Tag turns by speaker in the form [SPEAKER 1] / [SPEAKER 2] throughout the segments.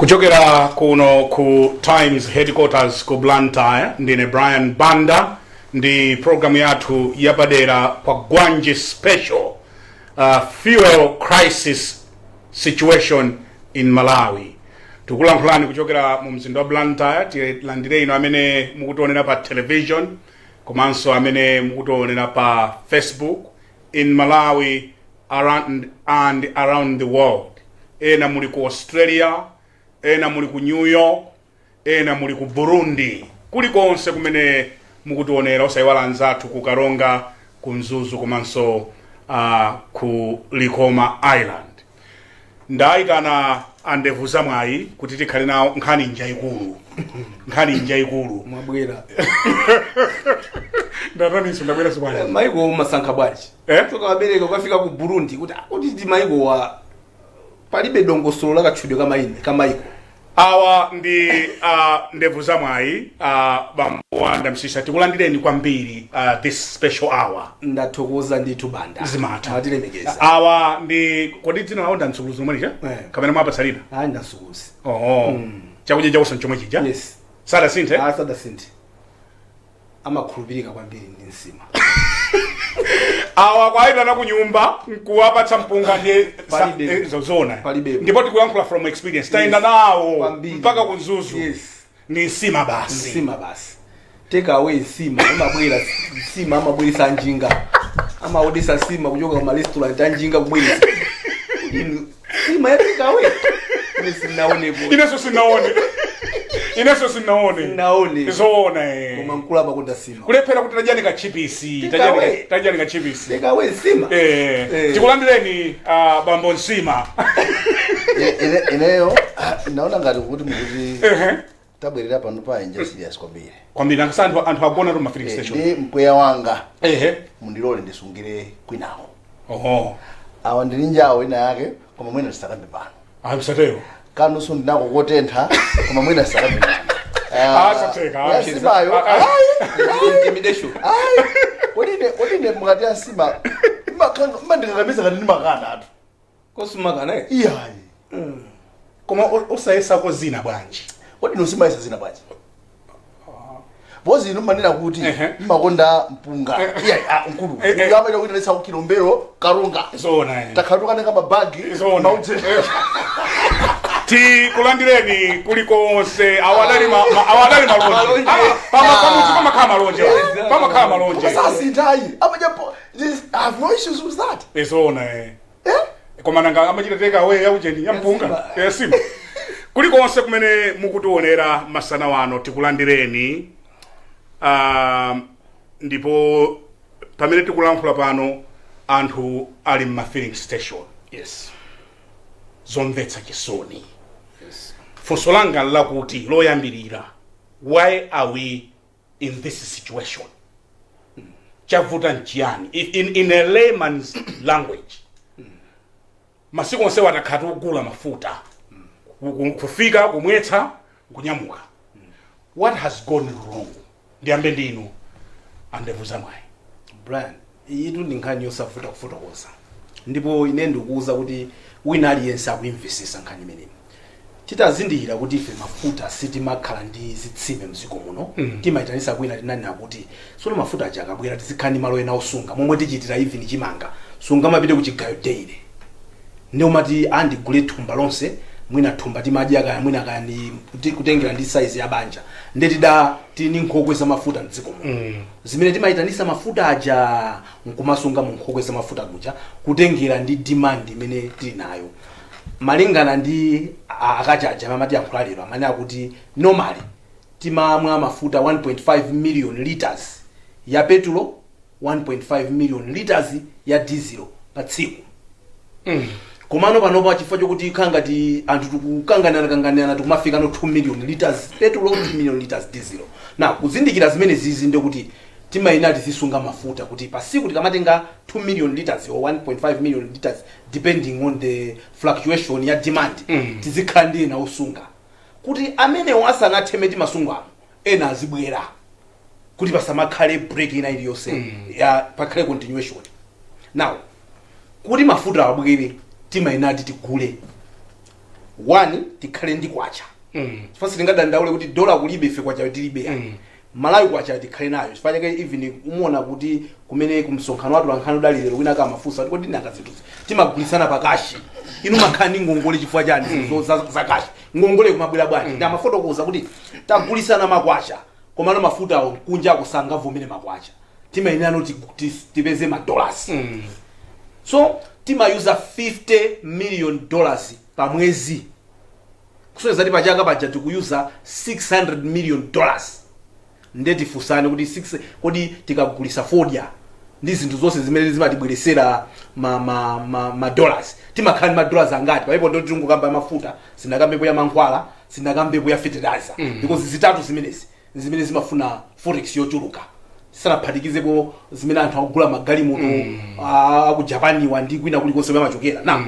[SPEAKER 1] Kuchokera kuno ku Times headquarters ku Blantyre, ndine Brian Banda ndi programu yathu yapadera kwa Gwanji Special, fuel crisis situation in Malawi. Tikulankhulani kuchokera mu mzinda wa Blantyre. Tilandire ino amene mukutionera pa television komanso amene mukutionera pa Facebook in Malawi around and around the world. Ena muli ku Australia, ena muli ku New York, ena muli ku Burundi, kulikonse kumene mukutionera, osayiwala anzathu ku Karonga, ku Mzuzu komanso ku Likoma Island. Ndayitana andevu zamwayi kuti tikhale nawo. Nkhani njayikulu, nkhani njayikulu.
[SPEAKER 2] Mwabwera.
[SPEAKER 1] Ndataninso ndabwera sibwana.
[SPEAKER 2] Maiko umasankha bwanji?
[SPEAKER 1] Eh?
[SPEAKER 2] Choka America ukafika ku Burundi, kuti ndi maiko wa palibe dongosolo lakatchudwe kamaine kamaiko.
[SPEAKER 1] Awa ndi ndevu zamwayi, bambo Wanda Msisa. Tikulandireni kwambiri this special hour.
[SPEAKER 2] Ndathokoza ndithu, Banda.
[SPEAKER 1] Zimatha.
[SPEAKER 2] Mwatilemekeza.
[SPEAKER 1] Awa ndi, kodi dzina lawo ndamsukuluzi omwe lija?
[SPEAKER 2] Eh.
[SPEAKER 1] Kapena mwapatsalina?
[SPEAKER 2] Ayi, ndasukuzi.
[SPEAKER 1] Oh, chakudya chakuso chomwe chija?
[SPEAKER 2] Yes.
[SPEAKER 1] Sadasinthe?
[SPEAKER 2] Asadasinthe, amakhulupirika kwambiri ndi nsima.
[SPEAKER 1] Awa kwayitana ku nyumba nkuwapatsa mpunga ndi
[SPEAKER 2] Palibe.
[SPEAKER 1] zona.
[SPEAKER 2] Palibe.
[SPEAKER 1] Ndipo tikuyankhula from experience, tayenda nawo
[SPEAKER 2] Kwambiri.
[SPEAKER 1] mpaka ku Mzuzu. Ni nsima basi.
[SPEAKER 2] Nsima basi, take away nsima amabwera, nsima amabweresa anjinga, amaodesa nsima kuchoka kuma restaurant, anjinga kubweresa. Inu, nsima ya take away ine sinaonepo.
[SPEAKER 1] Inenso sinaone, inenso sinaone.
[SPEAKER 2] Sinaone.
[SPEAKER 1] Zoona, eh.
[SPEAKER 2] Koma mkulu amakonda sima.
[SPEAKER 1] Kulephera kuti tajani kachipisi.
[SPEAKER 2] Take away.
[SPEAKER 1] Tajani kachipisi.
[SPEAKER 2] Take away nsima.
[SPEAKER 1] Eh,
[SPEAKER 2] Eh.
[SPEAKER 1] tikulandireni bambo Nsima.
[SPEAKER 3] Ineyo naona ngati kuti mukuti tabwerera pano pa enja serious kwambiri.
[SPEAKER 1] Kwambiri, ankasa anthu agona tu ma filling station.
[SPEAKER 3] Ndi mpweya wanga mundilole ndisungire kwinawo.
[SPEAKER 1] Oho.
[SPEAKER 3] Awa ndili njawo ina yake, koma mwina tisakambe pano.
[SPEAKER 1] Ayi, msatero.
[SPEAKER 3] Kanunso ndinako kotentha, koma mwina tisakambe pano.
[SPEAKER 1] Ah, sateka.
[SPEAKER 3] Ya nsimayo.
[SPEAKER 1] Ah, ah.
[SPEAKER 2] Intimidation.
[SPEAKER 3] Ayi, kodine mukati ya nsima mmandikakamiza kati ndimakana atu.
[SPEAKER 2] Kosumakana, eh?
[SPEAKER 3] Iyayi.
[SPEAKER 1] Koma osayesako zina bwanji?
[SPEAKER 3] Kodi nusimayesa zina bwanji? Bozi inu mmanena kuti mmakonda mpunga. Iyayi, ah, mkulu amaita kuti lesa kukilombero Karunga.
[SPEAKER 1] Zoona, eh.
[SPEAKER 3] Takhala tukanenga mabagi.
[SPEAKER 1] Zoona.
[SPEAKER 3] Maudze.
[SPEAKER 1] Tikulandireni kulikonse. Awadali awadali malonje.
[SPEAKER 2] Malonje.
[SPEAKER 1] Ah, pamudzi pamakhala malonje, pamakhala malonje.
[SPEAKER 3] Sasinthayi amajapo. I have no issues with that.
[SPEAKER 1] Zoona, eh.
[SPEAKER 3] Eh?
[SPEAKER 1] Koma nanga amachita take away yaujeni ya mpunga, ya sima? Kulikonse kumene mukutionera masana wano, tikulandireni. Ndipo pamene tikulankhula pano anthu ali mma filling station. Zomvetsa chisoni. Funso langa lakuti loyambirira, why are we in this situation? Chavuta nchiyani? In a layman's language, masiku onse watakhala tikugula mafuta, kufika, kumwetsa, kunyamuka. What has gone wrong? Ndiyambe ndinu andevu zamwayi.
[SPEAKER 2] Brian, iyitu ndi nkhani yosavuta kufotokoza, ndipo ine ndikuwuza kuti wina aliyense akuimvesesa nkhani imeneyi. Titazindikira kuti ife mafuta sitimakhala ndi zitsime mdziko muno, timayitanisa kwina. Tinanena kuti sono mafuta aja akabwera tizikhala ndi malo ena osunga, momwe tichitira even chimanga. Sungamapite ku chigayo daily ndi umati andigule thumba lonse, mwina thumba timadya kaya mwina kaya ndi kutengera ndi size ya banja. Ndi tida tili ndi nkhokwe za mafuta mdziko muno zimene timayitanisa mafuta aja nkumasunga mu nkhokwe za mafuta kuja, kutengera ndi demand imene tili nayo. Malingana ndi akachaja amati yankhula lero, amene akuti normally timamwa mafuta 1.5 million liters ya petulo, 1.5 million liters ya diesel pa tsiku. Komano panopa, chifukwa chokuti khala ngati anthu tikukanganirana kanganirana, tikumafika no 2 million liters petulo, 2 million liters diesel. Na kuzindikira zimene zizi, ndekuti timayina tizisunga mafuta kuti pasiku tikamatenga 2 million liters or 1.5 million liters, depending on the fluctuation ya demand, tizikhala ndi ena osunga kuti amenewo asanatheme timasungamo, ena azibwera kuti pasamakhale break ina iliyonse, ya pakhale continuation. Now, kuti mafuta abwere timayinati tigule. One, tikhale ndi kwacha, chifukwa sitingadandaule kuti dola kulibe, ife kwacha tilibe yani. Malawi kwacha tikhale nayo. Chifukwa chake even umuona kuti kumene kumsonkhano wathu lankhani udali lero, wina akamafunsa kuti kodi nanga zinthuzi timagulitsana pa cash, inu makhala ndi ngongole chifukwa chani? Zinthu za cash, ngongole kumabwera bwanji? Ndi amafotokoza kuti tagulitsana makwacha, komano mafutawo kunja kusangavomere makwacha, timayenera tipeze ma dollars. So timayuza $50 million pa mwezi, kusonyeza kuti pachaka paja tikuyuza $600 million. Nde tifunsane kuti 6, kodi tikagulisa fodya ndi zinthu zonse zimene zimatibweresera ma dollars, timakhala ndi ma dollars angati? Paipo ndo tikungokamba ya mafuta, sinakambepo ya mankhwala, sinakambepo ya fertilizer, because zitatu zimenezi zimene zimafuna forex yochuluka, sanaphatikizepo zimene anthu akugula magalimoto aku Japaniwa ndi kwina kulikonse kumene amachokera. Na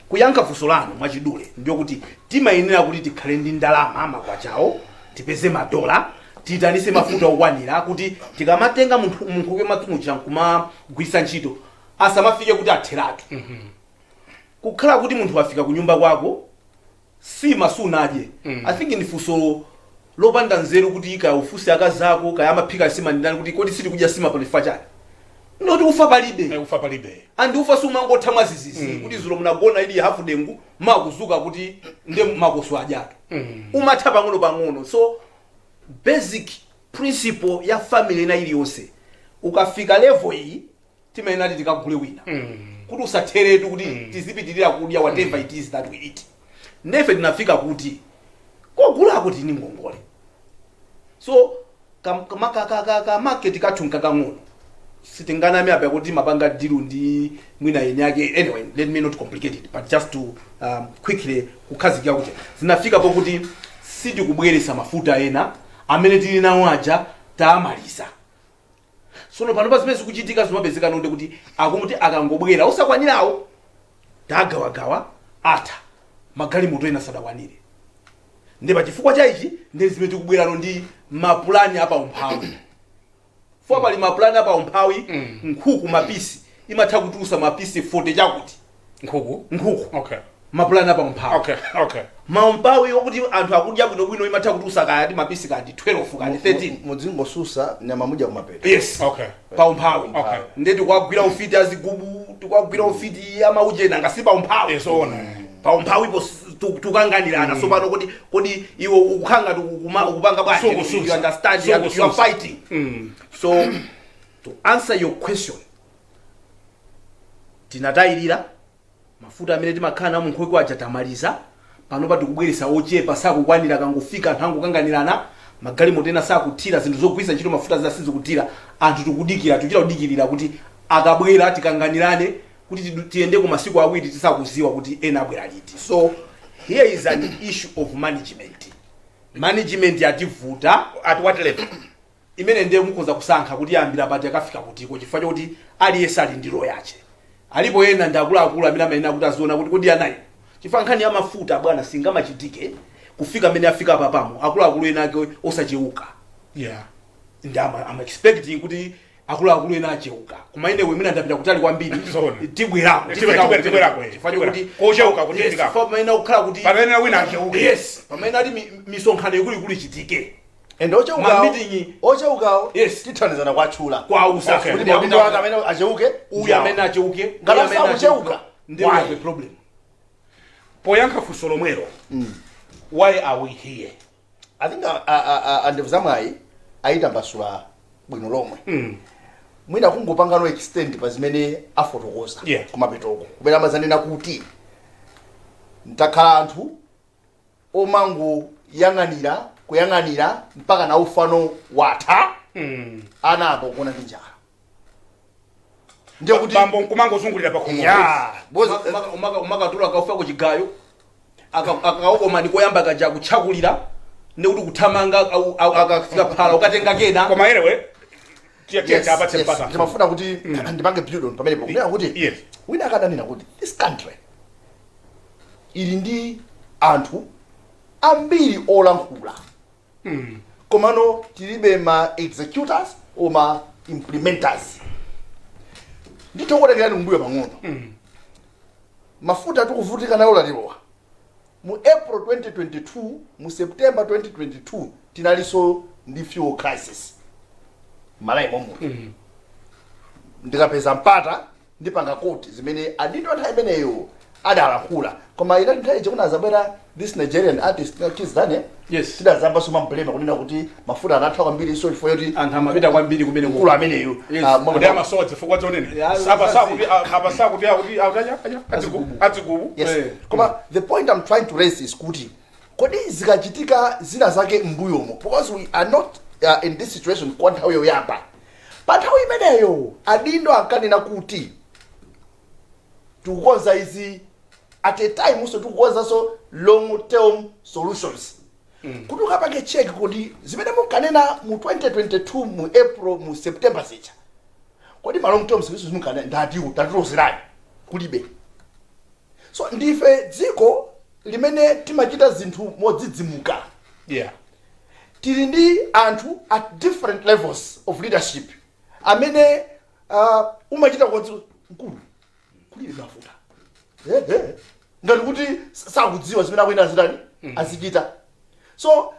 [SPEAKER 2] kuyankha funso lanu mwachidule, ndiyo kuti timayenera kuti tikhale ndi ndalama, makwachawo, tipeze madola, tiyitanise mafuta okwanira kuti tikamatenga munthu munkhokwe matumucha nkumagwiritsa ntchito, asamafike kuti atheratu. Kukhala kuti munthu afika kunyumba kwako, sima sunadye, I think ndi funso lopanda nzeru kuti kaya ufunse akazako, kaya amaphika sima ndani, kuti kodi sitikudya sima pano chifukwa chani? Noti ufa palibe.
[SPEAKER 1] Ufa palibe.
[SPEAKER 2] Andi ufa sumangotha mwazizizi kuti zulo munagona ili hafu dengu, makuzuka kuti nde makoso adyatu. Umatha pang'ono pang'ono. So basic principle ya family ina iliyonse, ukafika level iyi, timayenera kuti tikagule wina kuti usatheretu, kuti tizipitirira kudya whatever it is that we eat. Nefe tinafika kuti kogulako tini ngongole, so ka market kathu nkakang'ono, sitinganame apa kuti mapanga deal ndi mwina yeni yake. Anyway, let me not complicate it, but just to quickly kukhazikika kuti zinafika pokuti sitikubweresa mafuta ena, amene tili nawo aja taamaliza. Sono pano pa zimene zikuchitika, zimapezeka nonde kuti akumuti akangobwera osakwanirawo, tagawagawa, atha, magalimoto ena sadakwanire. Ndi pachifukwa cha ichi ndi zimene tikubwerano ndi mapulani apa umphawi fo pali mapulani apa umphawi. Nkhuku mapisi imatha kutulusa mapisi 40 chakuti.
[SPEAKER 1] Nkhuku?
[SPEAKER 2] Nkhuku. Mapulani apa umphawi. Maumphawi wokuti anthu akudya bwinobwino imatha kutulusa kaya ti mapisi kandi 12 kandi 13.
[SPEAKER 3] Mudzingosusa nyama mudya kumapeto.
[SPEAKER 2] Yes. Pa umphawi. Nde tikwagwira ufiti azigubu, tikwagwira ufiti amaujena, ngasi pa umphawi.
[SPEAKER 1] Zoona.
[SPEAKER 2] Pa umphawipo tukanganirana. So pano kodi iwe ukukhala ngati ukupanga bwanji?
[SPEAKER 1] Sukususa.
[SPEAKER 2] You understand, you are
[SPEAKER 1] Sukususa.
[SPEAKER 2] fighting. So to answer your question, tinatayirira mafuta amene timakhala nawo munkhokwe aja, tamaliza. Panopa tikubweresa ochepa, sakukwanira. Kangofika, anthu angokanganirana, magalimoto ena sakuthira, zinthu zogwiritsa ntchito mafuta zina sizikuthira. Anthu tikudikira, tikuchita kudikirira kuti akabwera tikanganirane kuti tiyende ku masiku awiri tisakuziwa kuti ena abwera liti. So here is an issue of management. Management yativuta.
[SPEAKER 1] At what level?
[SPEAKER 2] Imene ndiye mukhoza kusankha kuti yambira pati, akafika kutiko, chifukwa chokuti aliyense ali ndi role yache. Alipo ena ndi akuluakulu amene amayenera kuti aziona kuti kodi anayi, chifukwa nkhani ya mafuta, bwana, singamachitike kufika amene afika papamo akuluakulu ena ake osacheuka. Ndi ama expecting kuti akuluakulu ena acheuka, koma ine mwina ndapita kutali kwambiri.
[SPEAKER 1] Zoona.
[SPEAKER 2] Tibwerako.
[SPEAKER 1] Tibwerako, eh.
[SPEAKER 2] Chifukwa chokuti
[SPEAKER 1] Kocheuka kuti
[SPEAKER 2] Yes,
[SPEAKER 1] tifikako.
[SPEAKER 2] chifukwa pamene kukhala kuti
[SPEAKER 1] pamene wina acheuke.
[SPEAKER 2] Yes, pamene ati misonkhano ikuluikulu ichitike.
[SPEAKER 3] And ocheukawo
[SPEAKER 2] Ma meeting.
[SPEAKER 3] ocheukawo
[SPEAKER 2] Yes.
[SPEAKER 3] tithandizana kwatchula
[SPEAKER 2] kwauza
[SPEAKER 3] kuti maudindo ake amene acheuke.
[SPEAKER 2] Uyu amene acheuke.
[SPEAKER 3] Ngati
[SPEAKER 2] Uyu amene
[SPEAKER 3] asakucheuka,
[SPEAKER 2] acheuke, ndiye we
[SPEAKER 3] why?
[SPEAKER 2] have a problem.
[SPEAKER 1] Poyankha funso lomwelo, why are we here?
[SPEAKER 3] I think andevu zamwayi ayitambasula bwino lomwe. Mwina kungopangano extend pa zimene afotokoza kumapetoko, kumene amazanena kuti ntakhala anthu omangoyang'anira kuyang'anira mpaka na ufano watha, ana apo kuona ndi njala, ndiye kuti
[SPEAKER 1] bambo nkumangozungulira pa khomo.
[SPEAKER 3] Yeah.
[SPEAKER 2] Umakatula kaufa kuchigayo, akaokoma ndikoyamba kaja kutchakulira, ndikuti kuthamanga akafika phala ukatenga kena.
[SPEAKER 1] Koma anyway, tiye tiye
[SPEAKER 3] Yes,
[SPEAKER 1] tiapatse
[SPEAKER 3] yes.
[SPEAKER 1] mpata.
[SPEAKER 3] Ndimafuna kuti ndipange build on pamenepo, kunena kuti wina akadanena kuti this country ili ndi anthu ambiri olankhula, komano tilibe ma executors or ma implementers. Ndithokotekerani kumbuyo pang'ono. Mafuta tikuvutika nayo latilowa. Mu April 2022, mu September 2022, tinalinso ndi fuel crisis Malawi momwe. Ndikapeza mpata ndipanga quote zimene adindo nthawi imeneyo adalankhula, koma inali nthawi ija kunazabwera this Nigerian artist, Kizz Daniel. Tidazambanso mamblema kunena kuti mafuta anatha kwambiri, so chifukwa choti
[SPEAKER 2] anthu amapita kwambiri kumene.
[SPEAKER 3] Mkulu ameneyo. Ah,
[SPEAKER 1] Kuti amasowa zifukwa zonene. Apa sakuti akuti autaja aja adzigubu adzigubu.
[SPEAKER 3] Yes. Koma the point I'm trying to raise is kuti kodi zikachitika zina zake m'mbuyomo, because we are not in this situation kwa nthawi yoyamba, pa nthawi imeneyo adindo ankanena kuti tikukonza izi, at a time so tikukonzanso long term solutions, kuti ukapange check kuti zimene munkanena mu 2022 mu April, mu September zija, kodi ma long term solutions munkanena ndatiwo tatilozerani? Kulibe. So ndife dziko limene timachita zinthu modzidzimuka. Tili ndi anthu at different levels of leadership amene umachita kuwadzi mkulu kulibe mafuta. Ngati kuti sakudziwa zimene akuyenda zitani azichita. So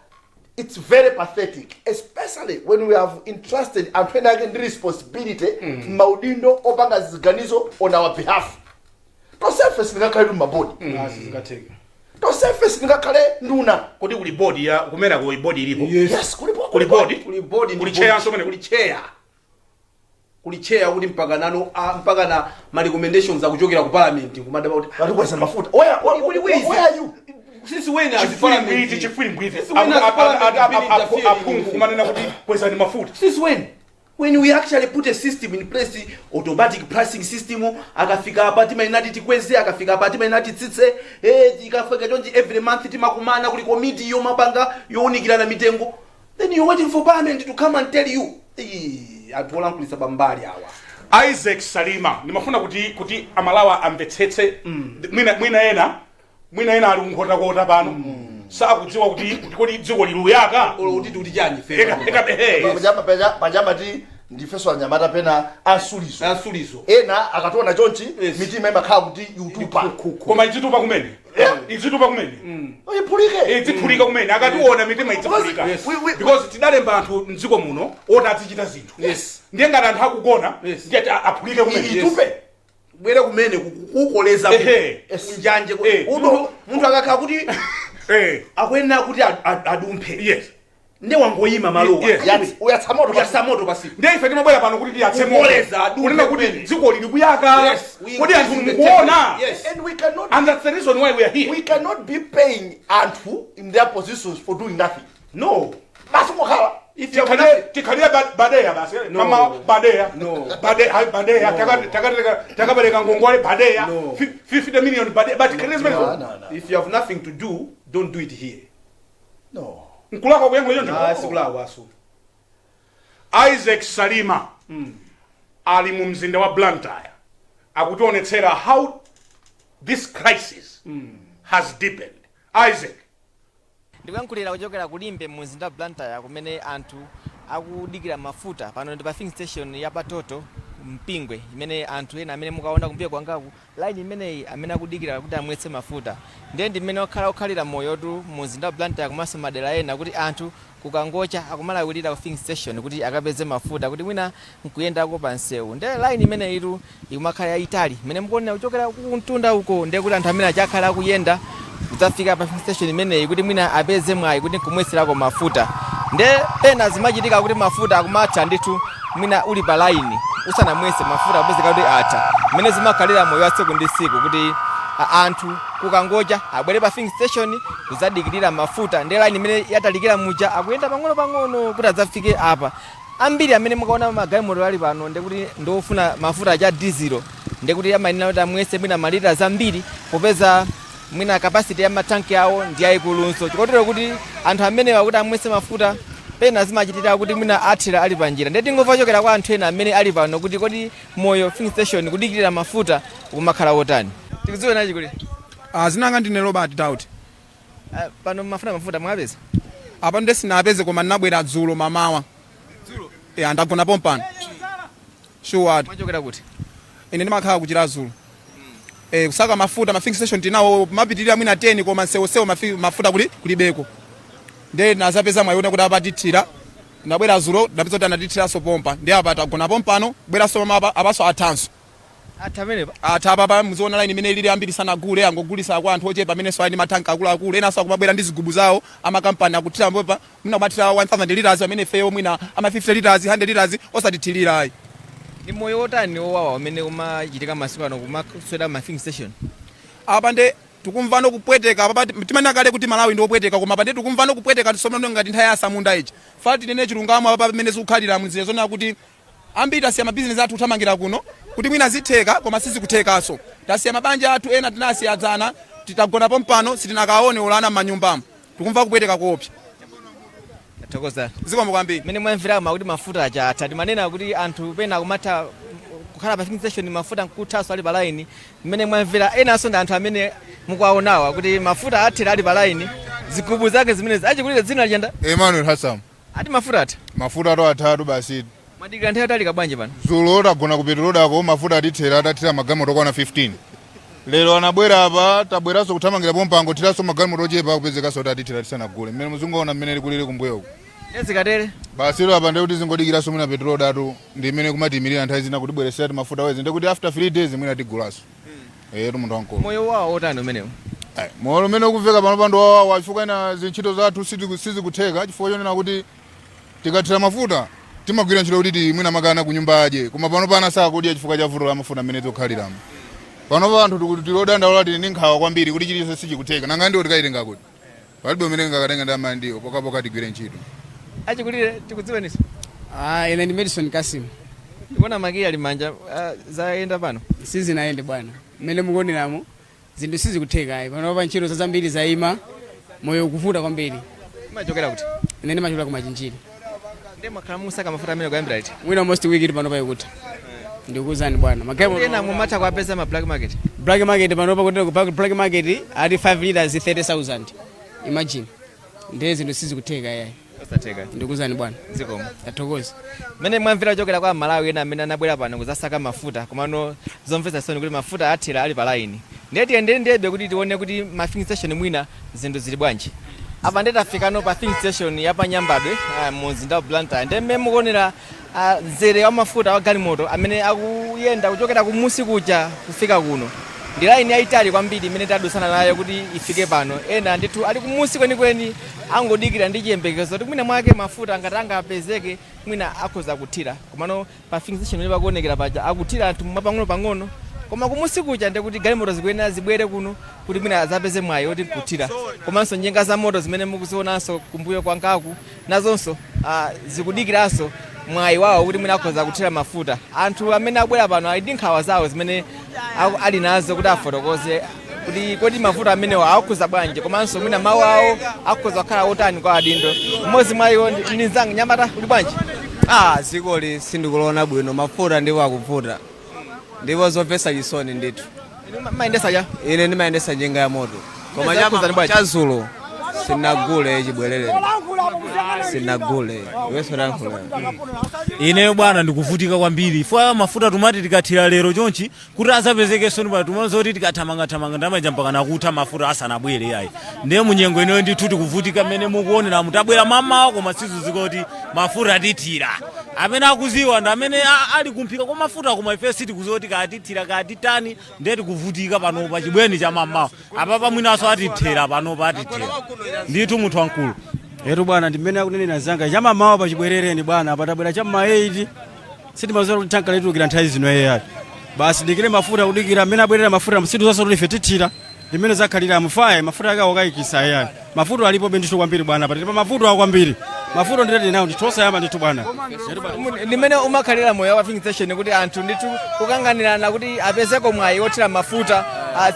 [SPEAKER 3] it's very pathetic, especially when we have entrusted anthu ena ake ndi responsibility, maudindo opanga ziganizo on our behalf. Tonsefe sitingakhale tu mabodi.
[SPEAKER 2] Sizingatheke.
[SPEAKER 3] Tonsefe sitingakhale nduna.
[SPEAKER 1] Kodi kuli board ya kumene kuli board ilipo?
[SPEAKER 2] Yes.
[SPEAKER 3] Yes, kulipo.
[SPEAKER 1] Kuli board?
[SPEAKER 2] Kuli board ndi
[SPEAKER 1] Kuli
[SPEAKER 2] board.
[SPEAKER 1] chair nso mene?
[SPEAKER 2] Kuli chair, kuli chair kuti mpaka nano mpaka na ma recommendations akuchokera ku parliament kumadaba kuti
[SPEAKER 3] atikweza mafuta. Where,
[SPEAKER 2] Kuli
[SPEAKER 3] where are you?
[SPEAKER 2] Since when has
[SPEAKER 1] Chifwilimbwiti.
[SPEAKER 2] parliament
[SPEAKER 1] Chifwilimbwiti.
[SPEAKER 2] Since when has parliament been interfering?
[SPEAKER 1] Aphungu kumanena kuti kwezani mafuta.
[SPEAKER 2] Since when we actually put a system in place, automatic pricing system, akafika apa timayenati tikweze, akafika apa timayenati titsitse, ikafika chonchi every month timakumana, kuli committee yomapanga yowunikirana mitengo, then you're waiting for parliament to come and tell you? Anthu olankhulitsa pambali awa.
[SPEAKER 1] Isaac Salima, ndimafuna kuti Amalawa amvetsetse. Mwina ena ali kunkhotakota pano, sakudziwa kuti kodi dziko liluyaka.
[SPEAKER 2] Olo kuti chani fe?
[SPEAKER 1] Eka ehe.
[SPEAKER 3] Pajamati ndifeso anyamata pena ansulizo.
[SPEAKER 2] Ansulizo.
[SPEAKER 3] Ena akationa chonchi, mitima imakhala kuti ikutupa.
[SPEAKER 1] Koma izitupa kumene, izitupa kumene.
[SPEAKER 3] Iphulike.
[SPEAKER 1] Iziphulika kumene akationa, mitima iziphulika. Because tidalemba anthu mdziko muno oti azichita zinthu. Ndiye ngati anthu akugona, ndiye ati aphulike kumene.
[SPEAKER 3] Itupe.
[SPEAKER 2] Bwere kumene kukoleza kunjanje. Munthu akakhala kuti akuyenera kuti adumphe, nde wangoyima malowa.
[SPEAKER 3] Uyatsa moto.
[SPEAKER 2] Uyatsa moto pasipo.
[SPEAKER 1] Ndiye ife timabwera pano kuti tiyatse moto.
[SPEAKER 2] Kukoleza, adumphe
[SPEAKER 1] Kunena kuti
[SPEAKER 2] kumene.
[SPEAKER 1] dziko lili kuyaka.
[SPEAKER 2] We
[SPEAKER 1] Kodi anthu
[SPEAKER 2] increasing the
[SPEAKER 1] mukuona?
[SPEAKER 2] temperature. Yes.
[SPEAKER 3] And we cannot
[SPEAKER 1] And that's the reason why we are here.
[SPEAKER 3] We cannot be paying anthu in their positions for doing nothing.
[SPEAKER 2] No.
[SPEAKER 3] Basi kukhala.
[SPEAKER 2] If you
[SPEAKER 1] Tikhalire badeya basi.
[SPEAKER 2] No.
[SPEAKER 1] Mama badeya.
[SPEAKER 2] No.
[SPEAKER 1] Hai, badeya.
[SPEAKER 2] No.
[SPEAKER 1] Takapereka ngongole badeya.
[SPEAKER 2] No.
[SPEAKER 1] 50 million badeya, but tikhalire zimene.
[SPEAKER 3] No.
[SPEAKER 2] If you have nothing to do, don't do it here.
[SPEAKER 3] No.
[SPEAKER 1] Nkulakwa kuyankhula choncho?
[SPEAKER 2] Ah, sikulakwaso.
[SPEAKER 1] Isaac Salima ali mu mzinda wa Blantyre, akutionetsera how this crisis has deepened. Isaac.
[SPEAKER 4] Ndikuyankhulira kuchokera ku Limbe mu mzinda wa Blantyre, kumene anthu akudikira mafuta. Pano ndi pa filling station ya pa Total Mpingwe, imene anthu ena amene mukaona kumbuyo kwangaku, line imeneyi, amene akudikira kuti amwetse mafuta. Ndiye ndi mmene okhala okhalira moyotu mu mzinda wa Blantyre komanso madera ena, kuti anthu kukangocha akumalawirira ku filling station kuti akapeze mafuta kuti mwina nkuyendako pa msewu. Ndiye line imeneyitu ikumakhala yayitali imene mukuonera kuchokera kumtunda uko. Ndiye kuti anthu amene achakhala akuyenda kudzafika pa filling station imeneyi kuti mwina apeze mwayi kuti nkumwetserako mafuta. Ndiye pena zimachitika kuti mafuta akumatha ndithu, mwina uli pa line usanamwetse mafuta kupezeka kuti atha. Mmene zimakhalira moyo wa tsiku ndi tsiku, kuti anthu kukangocha abwere pa filling station kudzadikirira mafuta. Ndiye line imene yatalikira muja, akuyenda pang'ono-pang'ono kuti adzafike apa. Ambiri amene mukaona magalimoto ali pano, ndikuti ndiofuna mafuta cha dizelo, ndikuti amayenera kuti amwetse mwina malita zambiri, popeza mwina capacity ya matanki awo ndi yayikulunso, chikotero kuti anthu amenewa kuti amwetse mafuta pena zimachitira kuti mwina athira ali panjira. Ndiye tingomva chokera kwa anthu ena amene ali pano kuti kodi moyo filling station kudikirira mafuta ukumakhala wotani. Tikudziwe nachi kuti?
[SPEAKER 5] Ah, zinanga ndine Robert Daud.
[SPEAKER 4] Pano mafuna mafuta, mwapeza?
[SPEAKER 5] Apa nde sinapeze, koma ndinabwera dzulo mamawa. Ya, ndagona pompano. Sure.
[SPEAKER 4] Mwachokera kuti?
[SPEAKER 5] Ine ndimakhala kuchira dzulo. Kusaka mafuta, ma filling station tinawo mapitirira mwina 10, koma nsewusewu mafuta kuli kulibeko. Nde nazapeza mwayiona kuti apa tithira. Ndabwera zulo, ndapeza kuti anatithiranso pompa, ndi apa tagona pompano. Bweranso mapa, apaso athanso.
[SPEAKER 4] Atha amenepa?
[SPEAKER 5] Atha apapa. Muziona line imene ilili, ambiri sanagule, angogulisa kwa anthu ochepa amenenso ali ndi matanka akuluakulu. Enanso akumabwera ndi zigubu zawo, amakampani akuthira mpopa, mwina kumathira 1000 liters, amene ifeyo mwina ama 50 liters, 100 liters osatithirira ayi.
[SPEAKER 4] Ndi moyo wotani wowawa umene umachitika masiku ano kumaswera ma filling station?
[SPEAKER 5] Apa nde tikumvano kupweteka. Apa timanena kale kuti Malawi ndi opweteka, koma apa nde tikumvano kupweteka tisomano ngati nthawi ya asamunda ija. Fa tinene chilungamo, apa pamene zikukhalira mzire zonena kuti ambiri tasiya mabizinesi athu kuthamangira kuno kuti mwina zitheka, koma sizikuthekanso. Tasiya mabanja athu, ena tinasiya dzana, titagona pompano, sitinakaone ulana m'manyumbamo. Tikumva kupweteka koopsa.
[SPEAKER 4] Tathokoza.
[SPEAKER 5] Zikomo kwambiri.
[SPEAKER 4] Mmene mwamveramo kuti mafuta aja atha, timanena kuti anthu pena akumatha kukhala pa filling station, mafuta nkuthanso ali pa line. Mmene mwamvera, enanso ndi anthu amene mukuwaonawa kuti mafuta athera ali pa line, zigubu zake zimenezi. Achikulire, dzina lijanda?
[SPEAKER 6] Emmanuel Hassam.
[SPEAKER 4] Ati mafuta atha?
[SPEAKER 6] Mafuta ato athatu basi.
[SPEAKER 4] Mwadikira nthawi yotalika bwanji pano?
[SPEAKER 6] Zulo tagona ku Petrodako, mafuta atithera atathira magalimoto okwana 15. Lero anabwera apa, tabweranso kuthamangira pompango thiranso magalimoto ochepa, kupezekanso kuti atithira tisanagule. Mmene muzingoona mmene likulire kumbuyoku.
[SPEAKER 4] Zikatere?
[SPEAKER 6] Basi lero apa ndekuti zingodikiranso mwina Petrodatu ndi imene kumatiyimirira nthawi zina kutibweresera mafuta wezi, ndekuti after 3 days mwina tigulaso. Etu, munthu wankulu.
[SPEAKER 4] Moyo wawo wotani umenewu?
[SPEAKER 6] Ayi, moyo umene ukumveka pano pando wawawa, chifukwa ina zintchito zathu sizikutheka, chifukwa chonena kuti tikathira mafuta timagwira ntchito kuti mwina makana ku nyumba adye, koma pano pana sakudya chifukwa cha vuto la mafuta mmene tikukhaliramo pano. Pa anthu tilodandaula, tili ndi nkhawa kwambiri kuti chilichonse sichikutheka. Nanga ndiwo tikayitenga kuti? Palibe umene ngakatenga ndi amayi, ndiwo pokapoka tigwire ntchito.
[SPEAKER 4] Achikulire, tikudziweniso?
[SPEAKER 7] Ah, ine ndi Madison Kasim.
[SPEAKER 4] Ndikuona makiyi ali manja, zayenda pano?
[SPEAKER 7] Sizinayende bwana. Mmene mukuoneramo, zinthu sizikutheka ayi. Panopa ntchito zambiri zayima, moyo ukuvuta kwambiri.
[SPEAKER 4] Machokera kuti?
[SPEAKER 7] Ine ndimachokera ku Machinjiri.
[SPEAKER 4] Ndiye mwakhala musaka mafuta amene kuyambira liti?
[SPEAKER 7] Mwina almost week panopa ikutha. Ndikuwuzani bwana.
[SPEAKER 4] Magalimoto ena mumatha kuwapeza ma black market?
[SPEAKER 7] Black market panopa, kuti ku black market ali 5 liters 30,000. Imagine. Ndiye zinthu sizikutheka yayi.
[SPEAKER 4] Osatheka.
[SPEAKER 7] Ndikuwuzani bwana.
[SPEAKER 4] Zikomo.
[SPEAKER 7] Tathokoza.
[SPEAKER 4] Mmene mwamvera kuchokera kwa Malawi ena amene anabwera pano kuzasaka mafuta, komano zomvetsa chisoni kuti mafuta athera ali pa line. Ndiye tiyendere ndebe kuti tione kuti ma filling station mwina zinthu zili bwanji. Apa ndiye tafikano pa filling station ya pa Nyambadwe, mu mzinda wa Blantyre. Ndiye mmene mukuonera, mzere wa mafuta wa galimoto amene akuyenda kuchokera kumusi kuja kufika kuno ndi line yayitali kwambiri imene tadusana nayo kuti ifike pano. Ena ndithu ali kumusi kwenikweni, angodikira ndi chiyembekezo kuti mwina mwake mafuta ngati angapezeke mwina akhoza kuthira. Komano pa filling station imene pakuonekera paja akuthira anthu mwapang'ono-pang'ono, koma kumusi kuja ndikuti galimoto zikuyenera zibwere kuno kuti mwina azapeze mwayi oti kuthira. Komanso njinga za moto zimene mukuzionanso kumbuyo kwangaku nazonso zikudikiranso mwayi wawo kuti mwina akhoza kuthira mafuta. Anthu amene abwera pano ali ndi nkhawa zawo zimene ali nazo kuti afotokoze kuti kodi mavuto amenewa akhuza bwanji, komanso mwina mawu awo akhoza kukhala otani kwa adindo. Mmodzi mwa iwo ndi mzanga nyamata. Uli bwanji?
[SPEAKER 8] Ah, dzikoli sindikuliona bwino, mafuta ndipo akuvuta, ndipo zomvetsa chisoni ndithu.
[SPEAKER 4] Inu mayendesa cha?
[SPEAKER 8] Ine ndimayendesa njinga ya moto, koma
[SPEAKER 4] Zakhuza bwanji?
[SPEAKER 8] Chazulo sinagule, chibwerere sinagule. Iwenso lankhula.
[SPEAKER 9] Ineyo bwana ndikuvutika kwambiri ifo mafuta. Tumati tikathira lero chonchi kuti azapezekenso ndi tumazo kuti tikathamangathamanga ndamaja mpaka nakutha mafuta asanabwere yayi. Ndiye munyengo ineyo ndithu tikuvutika mmene mukuonera. Mutabwera mamawa, koma sizuzika kuti mafuta tithira. Amene akuziwa ndi amene ali kumphika kwa mafuta, koma ife sitikuziwa kuti katithira katitani. Ndiye tikuvutika panopa chibweni cha mamawa apapa, mwinaso atithera panopa, atithera ndithu, munthu wamkulu.
[SPEAKER 10] Etu bwana, ndi mmene akunenera zanga, chamamawa pachibwerereni bwana. Apa tabwera cham'ma 8, sitimaziwa kuti tanka litulukira nthawi zino yayi. Basi dikire mafuta, kudikira mmene abwerera mafuta, msitu zonse kuti ife tithira ndimene zakhalira mufaye mafuta ake akayikisa yayi. Mafuta alipobe ndithu kwambiri bwana, patili pa mafuta awo kwambiri. Mafuta nditati nawo ndithu osayamba ndithu bwana.
[SPEAKER 4] Ndimene umakhalira moyo wa filling station, kuti anthu ndithu kukanganirana kuti apezeko mwayi wothira mafuta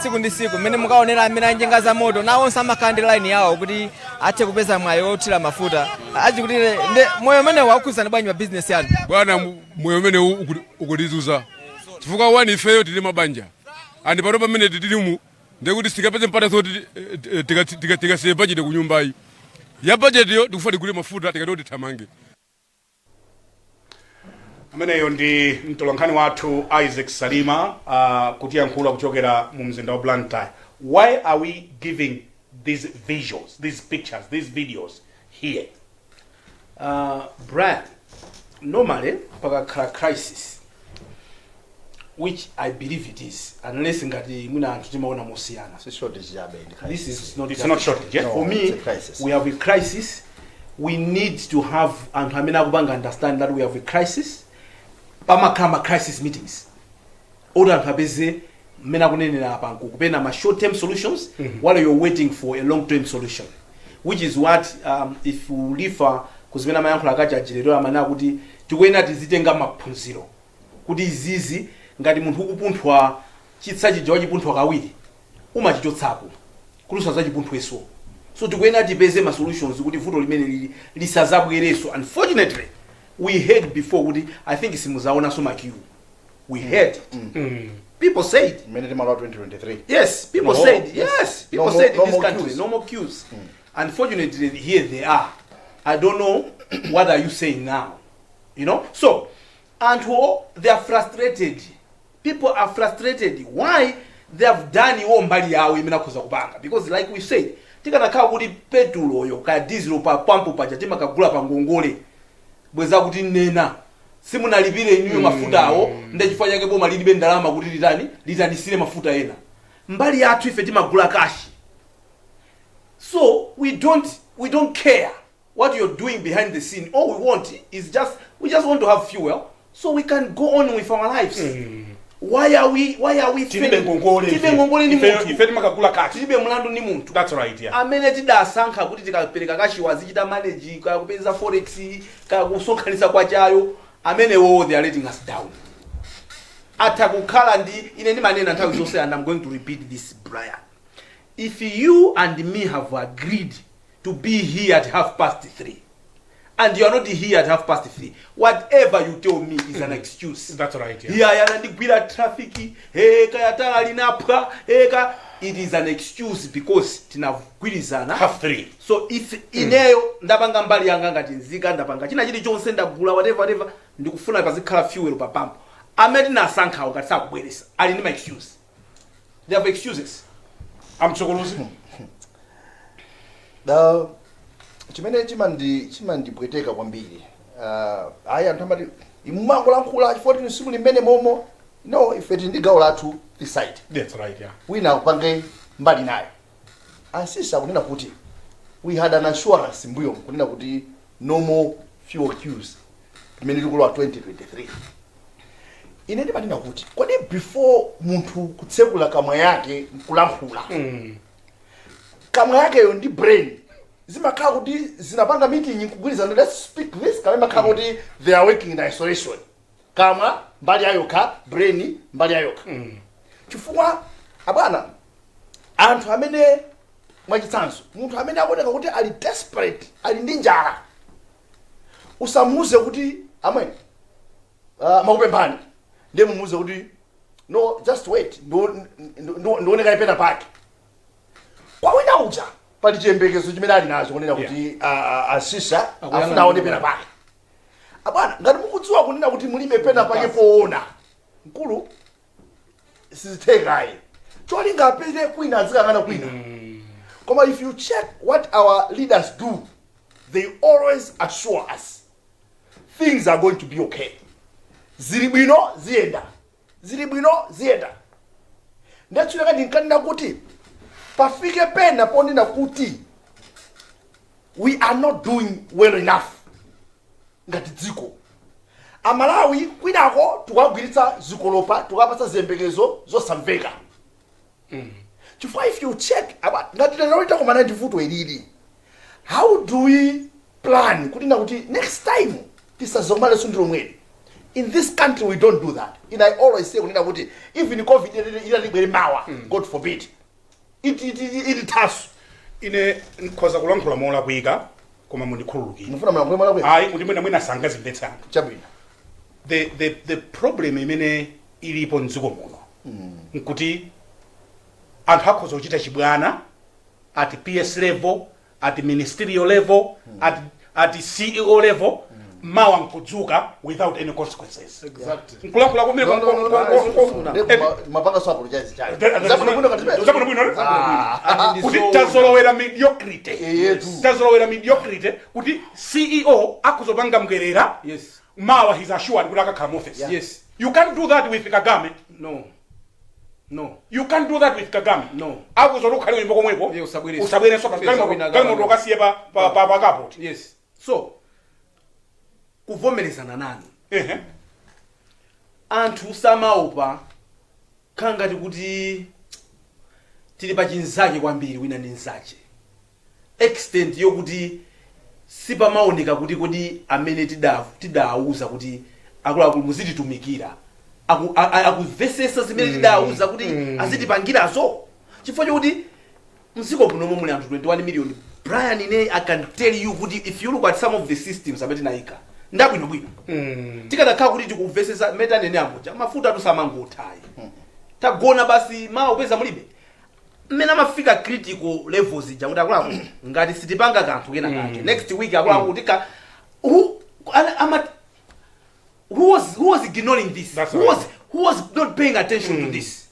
[SPEAKER 4] tsiku ndi tsiku. Mmene mukaonera, amene anjinga za moto nawonso amakhala ndi line yawo kuti athe kupeza mwayi wothira mafuta. Achikuti nde moyo umene wakukhuzani bwanji pa business yanu?
[SPEAKER 11] Bwana, moyo umene ukutizuza chifukwa wani, ifeyo tili mabanja and pano pamene tilimu ndekuti sitikapeze mpata zoti tikasiye budget ku nyumbayi ya budget yo, tikufa tigule mafuta tikati tithamange.
[SPEAKER 1] Ameneyo ndi mtolankhani wathu Isaac Salima kutiyankhula kuchokera mu mzinda wa Blantyre. Why are we giving these visuals, these pictures, these videos here?
[SPEAKER 2] Brian, normally pakakhala crisis, which I believe it is, unless ngati mwina anthu timaona mosiyana.
[SPEAKER 3] Si shortage chabe, ndi
[SPEAKER 2] This
[SPEAKER 3] crisis.
[SPEAKER 2] is not
[SPEAKER 1] It's
[SPEAKER 2] just
[SPEAKER 1] not shortage, yeah?
[SPEAKER 3] No,
[SPEAKER 2] For me,
[SPEAKER 3] it's a crisis.
[SPEAKER 2] we have a crisis. We need to have anthu amene akupanga understand that we have a crisis. Pamakhala ma crisis meetings oti anthu apeze, mmene akunenera apa, nkukupena ma short term solutions while you're waiting for a long term solution, which is what, if you refer kuzimene amayankhula akachajirero, amanena kuti tikuyenera tizitenga maphunziro kuti izizi, ngati munthu ukupunthwa chitsa chija, wachipunthwa kawiri, umachichotsapo kuti usazachipunthweso. So tikuyenera tipeze ma solutions kuti vuto limene lili lisazabwereso. Unfortunately, we heard before kuti, I think, simuzaonanso ma queue. We heard it, people said
[SPEAKER 3] Mmene timalowa 2023.
[SPEAKER 2] Yes, people
[SPEAKER 3] No,
[SPEAKER 2] said
[SPEAKER 3] yes.
[SPEAKER 2] yes, people
[SPEAKER 3] No
[SPEAKER 2] said
[SPEAKER 3] no
[SPEAKER 2] in this
[SPEAKER 3] more
[SPEAKER 2] country
[SPEAKER 3] queues.
[SPEAKER 2] no more queues. Unfortunately, here they are. I don't know what are you saying now. So anthu, they are frustrated. People are frustrated. Why? They have done iwo mbali yawo imene akhoza kupanga, because like we said, tikanakhala kuti petuloyo kaya diesel pa pampu paja timakagula pa ngongole, bweza kuti nena simunalipire inuyo mafutawo, ndi chifukwa chake boma lilibe ndalama kuti litani, litanisire mafuta ena. Mbali yathu ife timagula cash, so we don't care what you're doing behind the scene. All we want is just, we just want to have fuel so we can go on with our lives. Why are we
[SPEAKER 1] Tilibe ngongole.
[SPEAKER 2] Tilibe ngongole ni munthu.
[SPEAKER 1] Ife timakagula cash.
[SPEAKER 2] Tilibe mlandu ni munthu.
[SPEAKER 1] That's right, yeah.
[SPEAKER 2] Amene tidasankha kuti tikapereka cash azichita manage, kaya kupeza forex, kaya kusonkhanitsa kwachayo, amenewo they are letting us down. Atha kukhala ndi, ine ndimanena nthawi zonse, and I'm going to repeat this, Brian, if you and me have agreed to be here at 3:30 and you are not here at 3:30, whatever you tell me is an excuse.
[SPEAKER 1] That's right, yeah.
[SPEAKER 2] Iya, yanandigwira traffic, he kaya tala linapwa, he ka, it is an excuse because tinagwirizana
[SPEAKER 1] 3:30.
[SPEAKER 2] So if ineyo ndapanga mbali yanga ngati nzika, ndapanga china chilichonse, ndagula whatever whatever, ndikufuna pazikhala fuel pa pampo, amene tinasankhawo ngati sakubweresa ali ndi ma excuse. They have excuses.
[SPEAKER 1] Amtsokolozi.
[SPEAKER 3] Da chimene chimandipweteka kwambiri, ayi, anthu amati imumangolankhula chifukwa tinu simuli mmene momo. No, ife tili ndi gawo lathu this side.
[SPEAKER 1] That's right, yeah.
[SPEAKER 3] Wina akupange mbali nayo. Ansisi akunena kuti we had an assurance mbuyo kunena kuti no more fuel queues imene tikulowa 2023. Ine ndimanena kuti kodi before munthu kutsekula kamwa yake nkulankhula, kamwa yakeyo ndi brain zimakhala kuti zinapanga meeting nkugwirizana, "Let's speak this," kapena imakhala kuti they are working in isolation, kamwa mbali yayokha, brain mbali yayokha? Chifukwa abwana, anthu amene, mwachitsanzo, munthu amene akuoneka kuti ali desperate, ali ndi njala, usamuuze kuti amwene, makupemphani, ndiye mumuuze kuti, "No, just wait, ndioneka ipena pake." Kwa wina uja pali chiyembekezo chimene ali nacho kunena kuti asisa afuna aone pena pake. Abwana, ngati mukudziwa kunena kuti mulibe pena pake poona, mkulu, sizithekayi. Cholinga apite kwina, azikangana kwina. Koma if you check what our leaders do, they always assure us things are going to be okay, zili bwino, ziyenda, zili bwino, ziyenda. Ndatchuleka, ndinkanena kuti pafike pena ponena kuti we are not doing well enough ngati dziko. Amalawi kwinako tikagwiritsa zikolopa, tikapatsa ziyembekezo zosamveka, chifukwa if you check ngati lero litakumana ndi vuto ilili, how do we plan kuti na kuti next time tisazokumanenso ndi lomweli? In this country we don't do that. And I always say kunena kuti even COVID itatibwere mawa, God forbid, itithaso.
[SPEAKER 1] Ine nkhoza kulankhula molakwika, koma mundikhululukire.
[SPEAKER 3] Mufuna mlankhule molakwika?
[SPEAKER 1] Ayi, kuti mwina sangazimvetsa anthu.
[SPEAKER 3] Chabwino.
[SPEAKER 1] The problem imene ilipo mdziko muno nkuti anthu akhoza kuchita chibwana at PS level, at ministerial level, at CEO level. Mawa nkudzuka without any consequences.
[SPEAKER 2] Exactly.
[SPEAKER 1] Nkulankhula kumene.
[SPEAKER 3] No, no, no, no, no. Mapanga so apologize chali. Zabwino bwino katibe.
[SPEAKER 1] Zabwino bwino.
[SPEAKER 3] Ah.
[SPEAKER 1] Kuti tazolowera mediocrity.
[SPEAKER 3] Yetu.
[SPEAKER 1] Tazolowera mediocrity kuti CEO akuzopanga mgerera, mawa he's assured kuti akakhala mu office. You can't do that with Kagame.
[SPEAKER 2] No. No.
[SPEAKER 1] You can't do that with Kagame.
[SPEAKER 2] No.
[SPEAKER 1] Akuzoti ukhale kunyumba komweko.
[SPEAKER 2] Yeah, usabwerenso.
[SPEAKER 1] Usabwerenso.
[SPEAKER 2] Yes,
[SPEAKER 1] Galimoto, galimoto ukasiye pa carport.
[SPEAKER 2] Yes. So kuvomerezana nanu, anthu samaopa, khangati kuti tili pa chinzake kwambiri wina ndi nzache, extent yokuti sipamaoneka kuti kodi amene tidawuza kuti akuluakulu muzititumikira akumvesesa zimene tidawuza kuti azitipangirazo, chifukwa chokuti mdziko munomo muli anthu 21 million. Brian, ine I can tell you kuti if you look at some of the systems amene tinayika ndabwinobwino, tikanakhala kuti tikumvesesa mmene tanene amuja, mafuta atusamangothayi, tagona basi, mawa upeza mulibe. Mmene amafika critical levels ija kuti akuluakulu, ngati sitipanga kanthu kena kake next week, akuluakulu tika who ana- ama who was ignoring this?
[SPEAKER 1] That's
[SPEAKER 2] Who
[SPEAKER 1] right.
[SPEAKER 2] was not paying attention to this?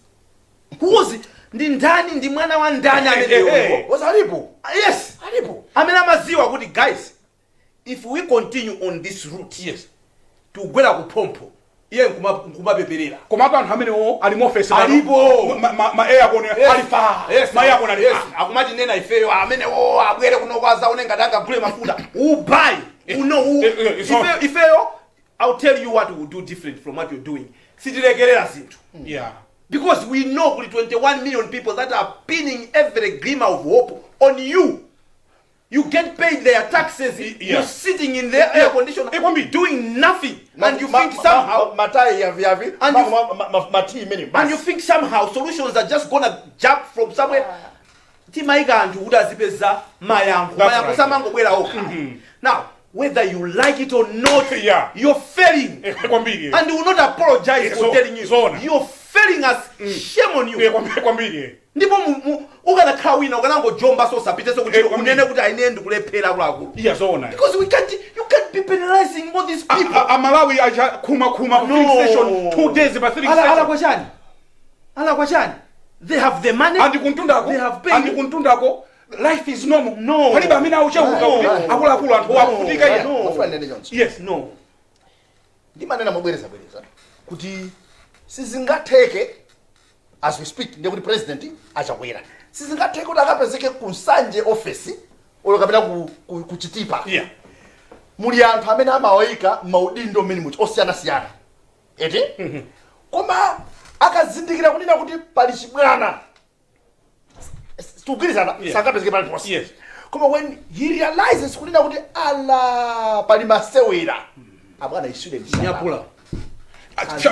[SPEAKER 2] Who was, ndi ndani, ndi mwana wa ndani ameneyo?
[SPEAKER 3] Was alipo.
[SPEAKER 2] Yes.
[SPEAKER 3] Alipo.
[SPEAKER 2] Amene amaziwa kuti guys, if we continue on this route, tikugwera kuphompho, iye nkumapeperera.
[SPEAKER 1] Komatu anthu amenewo ali mu office pano.
[SPEAKER 2] Alipo.
[SPEAKER 1] Ma aircon ali fa. Ma aircon ali fa.
[SPEAKER 2] Akumati nena ifeyo amenewo abwere kuno kwazaone ngati angagule mafuta ubuy uno ifeyo. I'll tell you what we will do different from what you're doing. Sitilekerera zinthu because we know kuli 21 million people that are pinning every glimmer of hope on you. You get paid their taxes. You're sitting in their air conditioner doing nothing, and you think somehow
[SPEAKER 3] matai yavi yavi
[SPEAKER 2] And
[SPEAKER 3] matii imene.
[SPEAKER 2] And you think somehow solutions are just gonna jump from somewhere. Timayika anthu kuti azipeza mayankho.
[SPEAKER 1] That's
[SPEAKER 2] Mayankho
[SPEAKER 1] right.
[SPEAKER 2] samangobwera okha. Now, whether you like it or not, you're failing
[SPEAKER 1] Kwambiri.
[SPEAKER 2] and we will not apologize for telling you
[SPEAKER 1] zona.
[SPEAKER 2] you're failing us. Shame on you.
[SPEAKER 1] Kwambiri, kwambiri.
[SPEAKER 2] Ndipo ukanakhala wina ukanangojomba, so usapiteso kuti unene kuti aine ndikulephera, akuluakulu.
[SPEAKER 1] Yeah, zona.
[SPEAKER 2] Because we can't, you can't be penalizing all these people.
[SPEAKER 1] Amalawi acha khuma khuma ku
[SPEAKER 2] No.
[SPEAKER 1] filling station 2 days pa filling station.
[SPEAKER 2] Ala kwa chani? Ala kwa chani? They have the money.
[SPEAKER 1] And kuntundako
[SPEAKER 2] They have paid.
[SPEAKER 1] And kuntundako life is normal.
[SPEAKER 2] No.
[SPEAKER 1] Palibe amene aucheuka
[SPEAKER 2] No.
[SPEAKER 1] kuti akuluakulu anthu akufutika iya.
[SPEAKER 2] No.
[SPEAKER 3] Mafuna ndene choncho.
[SPEAKER 1] Yes.
[SPEAKER 2] No.
[SPEAKER 3] Ndimanena mobwereza bwereza kuti sizingatheke, as we speak, ndiye kuti President Achakwera sizingatheke kuti akapezeke ku Nsanje office olo kapena ku Chitipa. Muli anthu amene amawayika maudindo mmene muchi osiyanasiyana eti, koma akazindikira kunena kuti pali chibwana, tikugwirizana, sangapezeke paliponse. Koma when he realizes kunena kuti ala pali masewera, abwana isule.
[SPEAKER 2] Nyapula.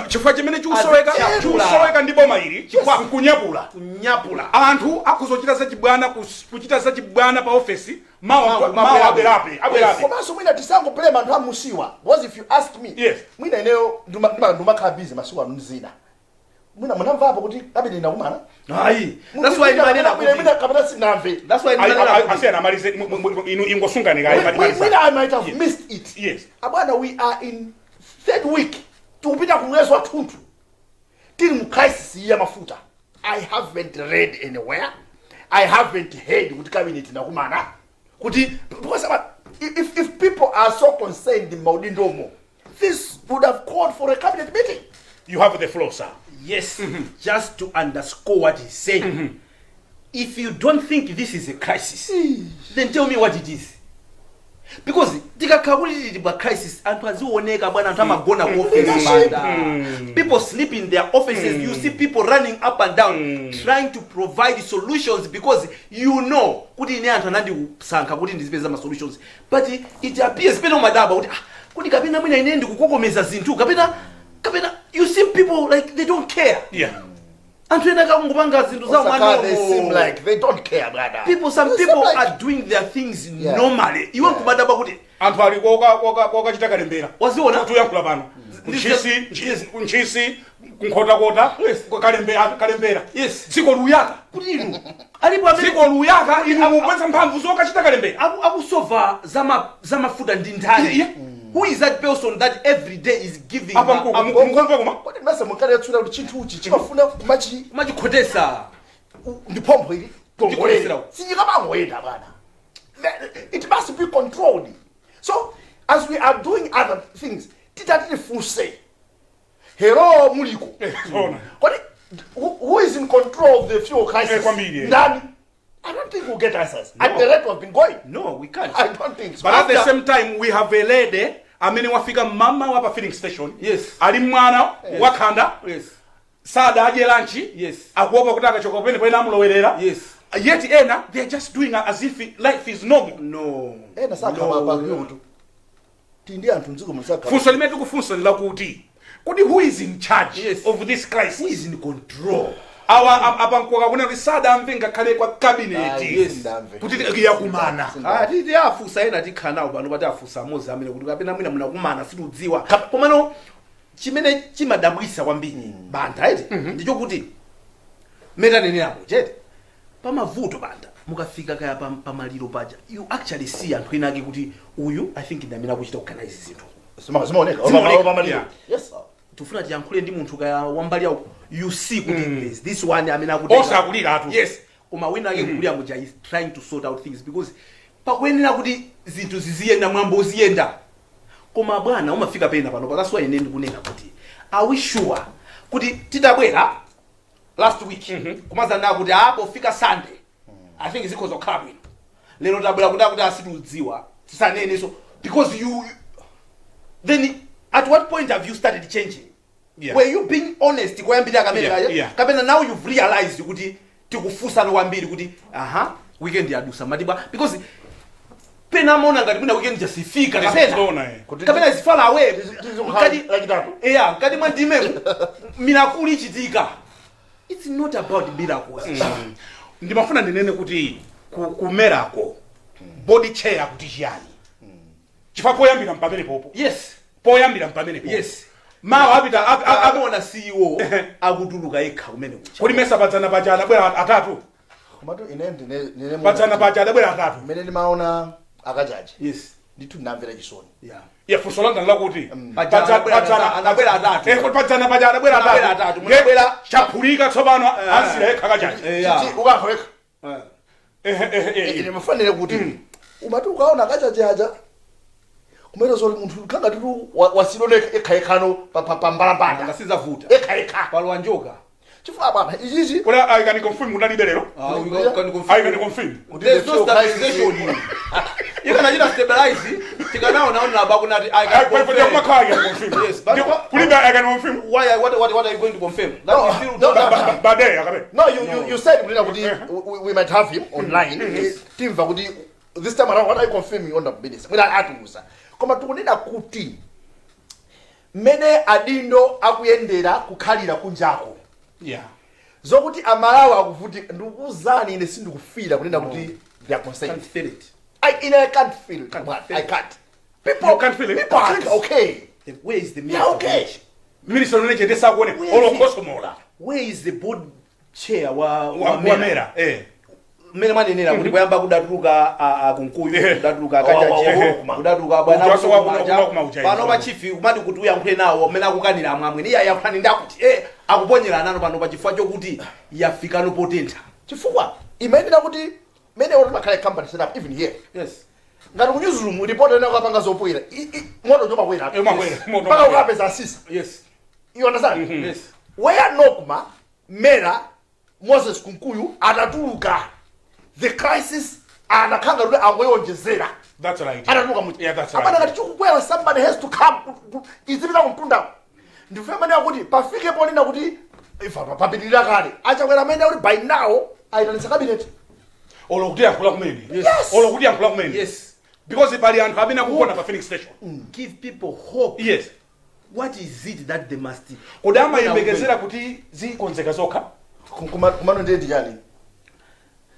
[SPEAKER 1] Chifukwa chimene chikusoweka
[SPEAKER 2] Azinyapula.
[SPEAKER 1] chikusoweka ndi boma ili nkunyapula.
[SPEAKER 2] Kunyapula.
[SPEAKER 1] Anthu akuzochita zachibwana, kuchita zachibwana pa ofesi, mawa
[SPEAKER 2] Mawa,
[SPEAKER 1] mawa abwerape, abwerape.
[SPEAKER 3] Komanso mwina tisangoblame anthu amusiwa, because if you ask me, mwina ineyo ndimakhala busy masiku ano mzina, mwina munamvapo kuti cabinet inakumana?
[SPEAKER 2] Ayi, that's why ndimanena kuti
[SPEAKER 3] Mwina kapena sinamve.
[SPEAKER 2] That's why ndimanena kuti
[SPEAKER 1] Asiyana amalize, inu ingosungani kayi.
[SPEAKER 3] Mwina I might have missed it. Abwana, we are in third week, tikupita ku mwezi wathunthu tili mu crisis iyi ya mafuta. I haven't read anywhere, I haven't heard kuti cabinet inakumana kuti, because if people are so concerned maudindomo, this would have called for a cabinet meeting.
[SPEAKER 1] You have the floor, sir.
[SPEAKER 2] Yes, just to underscore what he's saying, if you don't think this is a crisis, then tell me what it is, because tikakhala kuti tili pa crisis, anthu azioneka bwana. Anthu amagona ku office.
[SPEAKER 3] Leadership.
[SPEAKER 2] Banda, people sleep in their offices. You see people running up and down trying to provide solutions, because you know kuti ine anthu anandisankha kuti ndizipeza ma solutions, but it appears pena umadabwa kuti ah, kuti kapena mwina ine ndikukokomeza zinthu, kapena you see people like they don't care. Anthu ena akangopanga zinthu zawo.
[SPEAKER 3] Osaka, they seem like they don't care, brother.
[SPEAKER 2] People, some
[SPEAKER 3] They seem
[SPEAKER 2] people
[SPEAKER 3] like
[SPEAKER 2] are doing their things normally, iwe nkumadabwa kuti
[SPEAKER 1] Anthu ali kokachita kalembera.
[SPEAKER 2] Waziona?
[SPEAKER 1] Tuyankhula pano Ntchisi, Ntchisi, Nkhotakota, kalembera, kalembera. Dziko luyaka.
[SPEAKER 2] Kuti inu alipo amene
[SPEAKER 1] Dziko luyaka, inu mupeza mphamvu zokachita kalembera.
[SPEAKER 2] Akusova zamafuta ndi ndani? Who is that person that every day is giving
[SPEAKER 1] Apa mukumva koma?
[SPEAKER 3] Kodi masa munkale kuti chinthuchi chimafuna kumachi
[SPEAKER 2] Kumachikhotesa.
[SPEAKER 3] Ndi phompho ili.
[SPEAKER 2] Kuchikhotesera.
[SPEAKER 3] Sichikamangoyenda, bwana. It must be controlled. So as we are doing other things, titati tifunse, hello, muliko?
[SPEAKER 1] Zoona.
[SPEAKER 3] Kodi who is in control of the fuel crisis?
[SPEAKER 1] Kwambiri, eh.
[SPEAKER 3] Ndani? I don't think we'll get answers at the rate we've been going.
[SPEAKER 2] No, we can't.
[SPEAKER 3] I don't think so.
[SPEAKER 1] But at the same time we have a lady amene wafika mama wa pa filling station. Ali mwana wakhanda. Sadadye lunch. Akuopa kuti akachoka pamene pena amulowerera. Yet ena they are just doing as if life is normal.
[SPEAKER 2] No.
[SPEAKER 3] Ena sakhala pa kuyutu, tindi anthu mdziko musakhala.
[SPEAKER 1] Funso limene tikufunsa ndi lakuti, kodi who is in charge of this crisis?
[SPEAKER 2] Who is in control?
[SPEAKER 1] Awa apankuka kunena kuti sadamve ngakhale kwa cabinet
[SPEAKER 3] Sindamve.
[SPEAKER 1] kuti yakumana.
[SPEAKER 2] Ah, titi afusa ena, tikhala nawo pano pati afusa amozi amene kuti kapena mwina munakumana, situdziwa. Komano chimene chimadabwisa kwambiri, Banda, eti, ndichokuti metanenerapo chete pamavuto, Banda, mukafika kaya pamaliro paja, you actually see anthu ena ake kuti uyu, I think, ndi amene akuchita organize zinthu.
[SPEAKER 3] Zimaoneka.
[SPEAKER 2] Zimaoneka.
[SPEAKER 3] Pamaliro.
[SPEAKER 2] Yeah.
[SPEAKER 3] Yes, sir.
[SPEAKER 2] Tifuna tiyankhule ndi munthu kaya wambali yawo, you see kuti there's this one amene akutenga.
[SPEAKER 1] Osakulira atu.
[SPEAKER 2] Yes, koma wina ake kulira muja is trying to sort out things, because pakuyenera kuti zinthu ziziyenda, mwambo uziyenda. Koma bwana, umafika pena pano pakasuwa, ine ndikunena kuti are we sure kuti titabwera last week kumazana kuti apo fika Sunday, I think zikhoza kukhala bwino, lero tabwera kuti asitudziwa, tisanene so, because you then at what point have you started changing? Were you being honest koyambirira kamene kaja? Kapena now you've realized kuti tikufunsana kwambiri kuti aha, weekend yadusa matibwa, because pena amaona ngati mwina weekend jasifika kapena
[SPEAKER 1] Zoona, eh.
[SPEAKER 2] kapena is far away.
[SPEAKER 3] Lachitatu.
[SPEAKER 2] Eya, mkati mwa ndimemo miracle ichitika. It's not about miracles.
[SPEAKER 1] Ndimafuna ndinene kuti kumerako board chair kuti chiyani, chifukwa poyambira mpamene popo. Poyambira mpamene popo. Mawa apita
[SPEAKER 2] Amaona CEO akutuluka yekha kumene kucha.
[SPEAKER 1] Kuti mesa padzana paja adabwera atatu?
[SPEAKER 3] Komatu ine ndine
[SPEAKER 1] Padzana paja adabwera atatu.
[SPEAKER 3] Mmene ndimaona akajaji, ndithu ndinamvera chisoni.
[SPEAKER 1] Ya, funso langa lakuti
[SPEAKER 2] Paja anabwera atatu.
[SPEAKER 1] Eh, kuti padzana paja adabwera
[SPEAKER 2] Anabwera
[SPEAKER 1] atatu.
[SPEAKER 2] atatu. Munabwera-
[SPEAKER 1] Chaphulika tsopano, ansira yekha kajaji.
[SPEAKER 3] Ukankha wekha.
[SPEAKER 1] Eh.
[SPEAKER 3] Ine mafanire kuti umati ukaona akajaji aja kumene zoti munthu khanga titu wasidone yekha yekhano pambalambanda.
[SPEAKER 2] Ngasizavuta.
[SPEAKER 3] Yekha yekha.
[SPEAKER 2] Palowa njoka.
[SPEAKER 3] Chifukwa bwana, ichichi
[SPEAKER 1] Kuti I can confirm kunalibe lero.
[SPEAKER 2] Ah, you can confirm.
[SPEAKER 1] I can confirm.
[SPEAKER 2] There's no stabilization. Ikanachita stabilize, tikanaona ona bakunati I can confirm.
[SPEAKER 1] Kumakhala I can confirm.
[SPEAKER 2] Yes, but
[SPEAKER 1] Kulibe I can confirm.
[SPEAKER 2] Why, what are you going to confirm? That
[SPEAKER 3] No,
[SPEAKER 2] we still
[SPEAKER 3] no, no, no.
[SPEAKER 1] Baadaye akabe.
[SPEAKER 3] No, you said kunena kuti we might have him online. Timva kuti this time around, what are you confirming on the minister? Mwina atiuza. Koma tikunena kuti mmene adindo akuyendera kukhalira kunjako, zokuti Amalawi akuvutika, ndikuwuzani ine sindikufira kunena kuti they are concerned.
[SPEAKER 2] Can't feel it.
[SPEAKER 3] I can't feel it.
[SPEAKER 2] Can't
[SPEAKER 3] Man,
[SPEAKER 2] feel
[SPEAKER 3] I
[SPEAKER 2] it.
[SPEAKER 3] can't. People,
[SPEAKER 1] You can't feel it?
[SPEAKER 3] People are okay.
[SPEAKER 2] Where is the
[SPEAKER 3] They are
[SPEAKER 2] minister?
[SPEAKER 3] okay.
[SPEAKER 1] Minister unene chete sakuone
[SPEAKER 2] Where is he?
[SPEAKER 1] olokosomola.
[SPEAKER 2] Where is the board chair wa
[SPEAKER 1] Wa Mera. Eh.
[SPEAKER 2] Mmene mwanenera kuti kuyamba kudatuluka Kunkuyu, kudatuluka Kajaje, kudatuluka bwana
[SPEAKER 1] Ujaso wa
[SPEAKER 2] Kumaja.
[SPEAKER 1] kuna kuma uja.
[SPEAKER 2] Pano pa chief kumati kuti uyankhule nawo mmene akukanira amwamwene, iye ayankhulani ndakuti akuponyera nano pano pa chifukwa chokuti yafikano potentha.
[SPEAKER 3] Chifukwa imayenera kuti mene oti makhale company set up even here, ngati ku newsroom report ene ukapanga zopwera, moto njomakwera.
[SPEAKER 1] Umakwera, moto
[SPEAKER 3] mpaka
[SPEAKER 1] umakwera.
[SPEAKER 3] ukapeza asisa. You understand?
[SPEAKER 2] Yes.
[SPEAKER 3] Where Nokma, Mera, Moses Kunkuyu atatuluka, the crisis anakhanga kuti angoyonjezera.
[SPEAKER 1] That's right.
[SPEAKER 3] Atatuluka muti
[SPEAKER 1] Yeah, that's right.
[SPEAKER 3] amana ngati chikukwera, somebody has to come izipita kumtundako. Ndife manena kuti pafike ponena kuti ifa papitirira kale, achakwera amene kuti by now ayitanitsa cabinet.
[SPEAKER 1] Olo kuti yankhula kumene.
[SPEAKER 3] Yes.
[SPEAKER 1] Olo kuti yankhula kumene. Because pali anthu amene akugona pa filling station.
[SPEAKER 2] Give people hope. What is it that they must
[SPEAKER 1] Kodi amayembekezera kuti zikonzeka zokha?
[SPEAKER 3] Kumano ndiye ndiyani?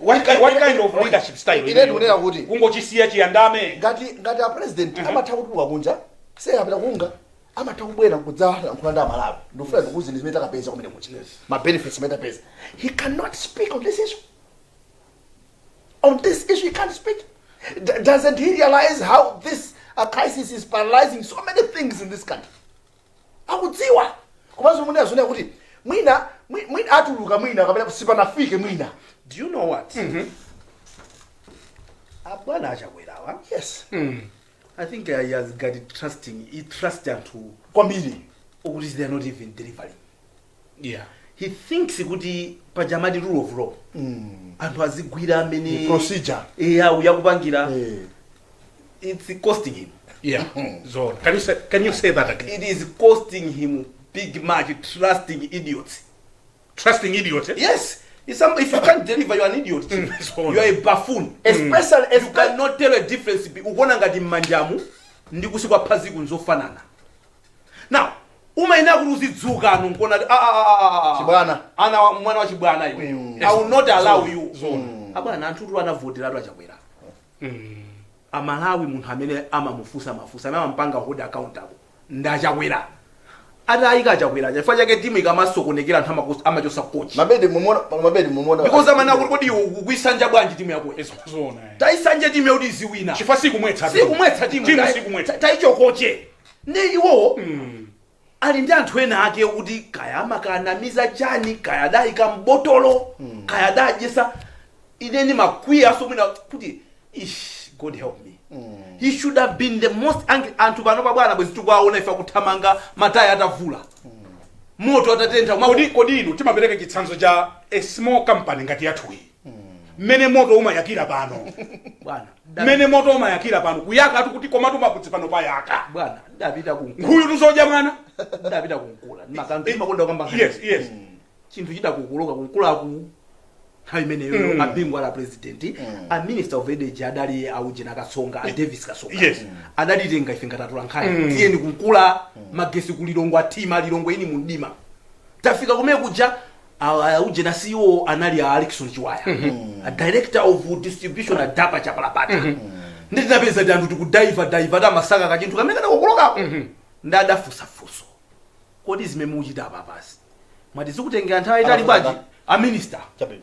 [SPEAKER 1] What kind of leadership style?
[SPEAKER 3] Ine ndikunena kuti
[SPEAKER 1] kungochisiya chiyandame.
[SPEAKER 3] Ngati a president amatha kutuluka kunja, se apita kunga, amatha kubwera kudzalankhula ndi Amalawi, ndikufuna ndikuwuzeni zimene takapeza kumene kuja, ma benefits amene tapeza. He cannot speak on this issue. On this issue he can't speak. Doesn't he realize how this crisis is paralyzing so many things in this country. Akudziwa, komanso mwina zonena kuti mwina mwina atuluka, mwina kapena sipanafike mwina.
[SPEAKER 2] Do you know what? Abwana Achakwerawa, I think he has got it trusting, he trust anthu
[SPEAKER 3] kwambiri
[SPEAKER 2] okuti they are not even delivering. He thinks kuti pajamati rule of law, anthu azigwira amene
[SPEAKER 3] The procedure.
[SPEAKER 2] Eya, yakupangira. It's costing him.
[SPEAKER 1] Yeah, so can you say that again?
[SPEAKER 2] It is costing him big much, trusting idiots.
[SPEAKER 1] Trusting idiot, eh?
[SPEAKER 2] Yes. If you can't deliver, you are an idiot.
[SPEAKER 1] So
[SPEAKER 2] You are a buffoon.
[SPEAKER 3] Especially
[SPEAKER 2] You cannot tell a difference. Ukuona ngati mmanjamu ndi kusikwa phaziku nzofanana. Now umayenera kuti uzidzuka anu nkuona kuti, "Ah, ah, ah, ah, ah."
[SPEAKER 3] Chibwana.
[SPEAKER 2] Ana mwana wa chibwana iwe. I will not allow you. Abwana, anthu tu anavoteratu Achakwera. Amalawi, munthu amene amamufusa mafusa, amene amampanga hold accountable ndaChakwera. Atayika Achakwera, chifukwa chake timu ikamasokonekera, anthu amachosa coach.
[SPEAKER 3] Mabedi mumona, mabedi mumona.
[SPEAKER 2] Because amene akuti, "Kodi iwe ukuisanja bwanji timu yakoyo?"
[SPEAKER 1] Zona, eh.
[SPEAKER 2] Taisanje timu yakuti iziwina.
[SPEAKER 1] Chifukwa sikumwetsa.
[SPEAKER 2] Sikumwetsa timu.
[SPEAKER 1] Timu sikumwetsa.
[SPEAKER 2] Taichokoche ndi iwowo ali ndi anthu ena ake kuti kaya amakanamiza chani, kaya adayika mbotolo, kaya adadyesa. Ine ndimakwiya so mwina kuti, ish, God help me, he should have been the most angry. Anthu pano pa, bwana, bwezi tikuwaona ife akuthamanga, mataya atavula, moto atatentha.
[SPEAKER 1] Kodi inu, timapereka chitsanzo cha a small company ngati yathuyi, mmene moto umayakira pano,
[SPEAKER 2] Bwana,
[SPEAKER 1] mmene moto umayakira pano, kuyaka atu kuti komatu mabudzi pano payaka.
[SPEAKER 2] Bwana, ndapita ku
[SPEAKER 1] Nkhuyu tuzodya mwana.
[SPEAKER 2] Ndapita kunkula, ndimakonda kukamba.
[SPEAKER 1] Yes.
[SPEAKER 2] Chinthu chidakukuluka kunkulaku nthawi imeneyo, a Bingu ala president, a Minister of Energy adali aujena Kasonga, a Davis Kasonga. Adalitenga ife ngati atolankhani, "Tiyeni kunkula, magesi kulilongwe atima, Lilongwe ini mundima." Tafika kumene kuja, aujena CEO anali a Alexon Chiwaya, a director of distribution adapa Chapalapata. Ndi tinapeza ti anthu tikudaiva daiva tamasaka kachinthu kamene kadakukulokako. Ndi adafusafuso, "Kodi zimene mukuchita apa pasi mwati zikutengera nthawi itali bwanji?" A minister
[SPEAKER 3] Chabwino.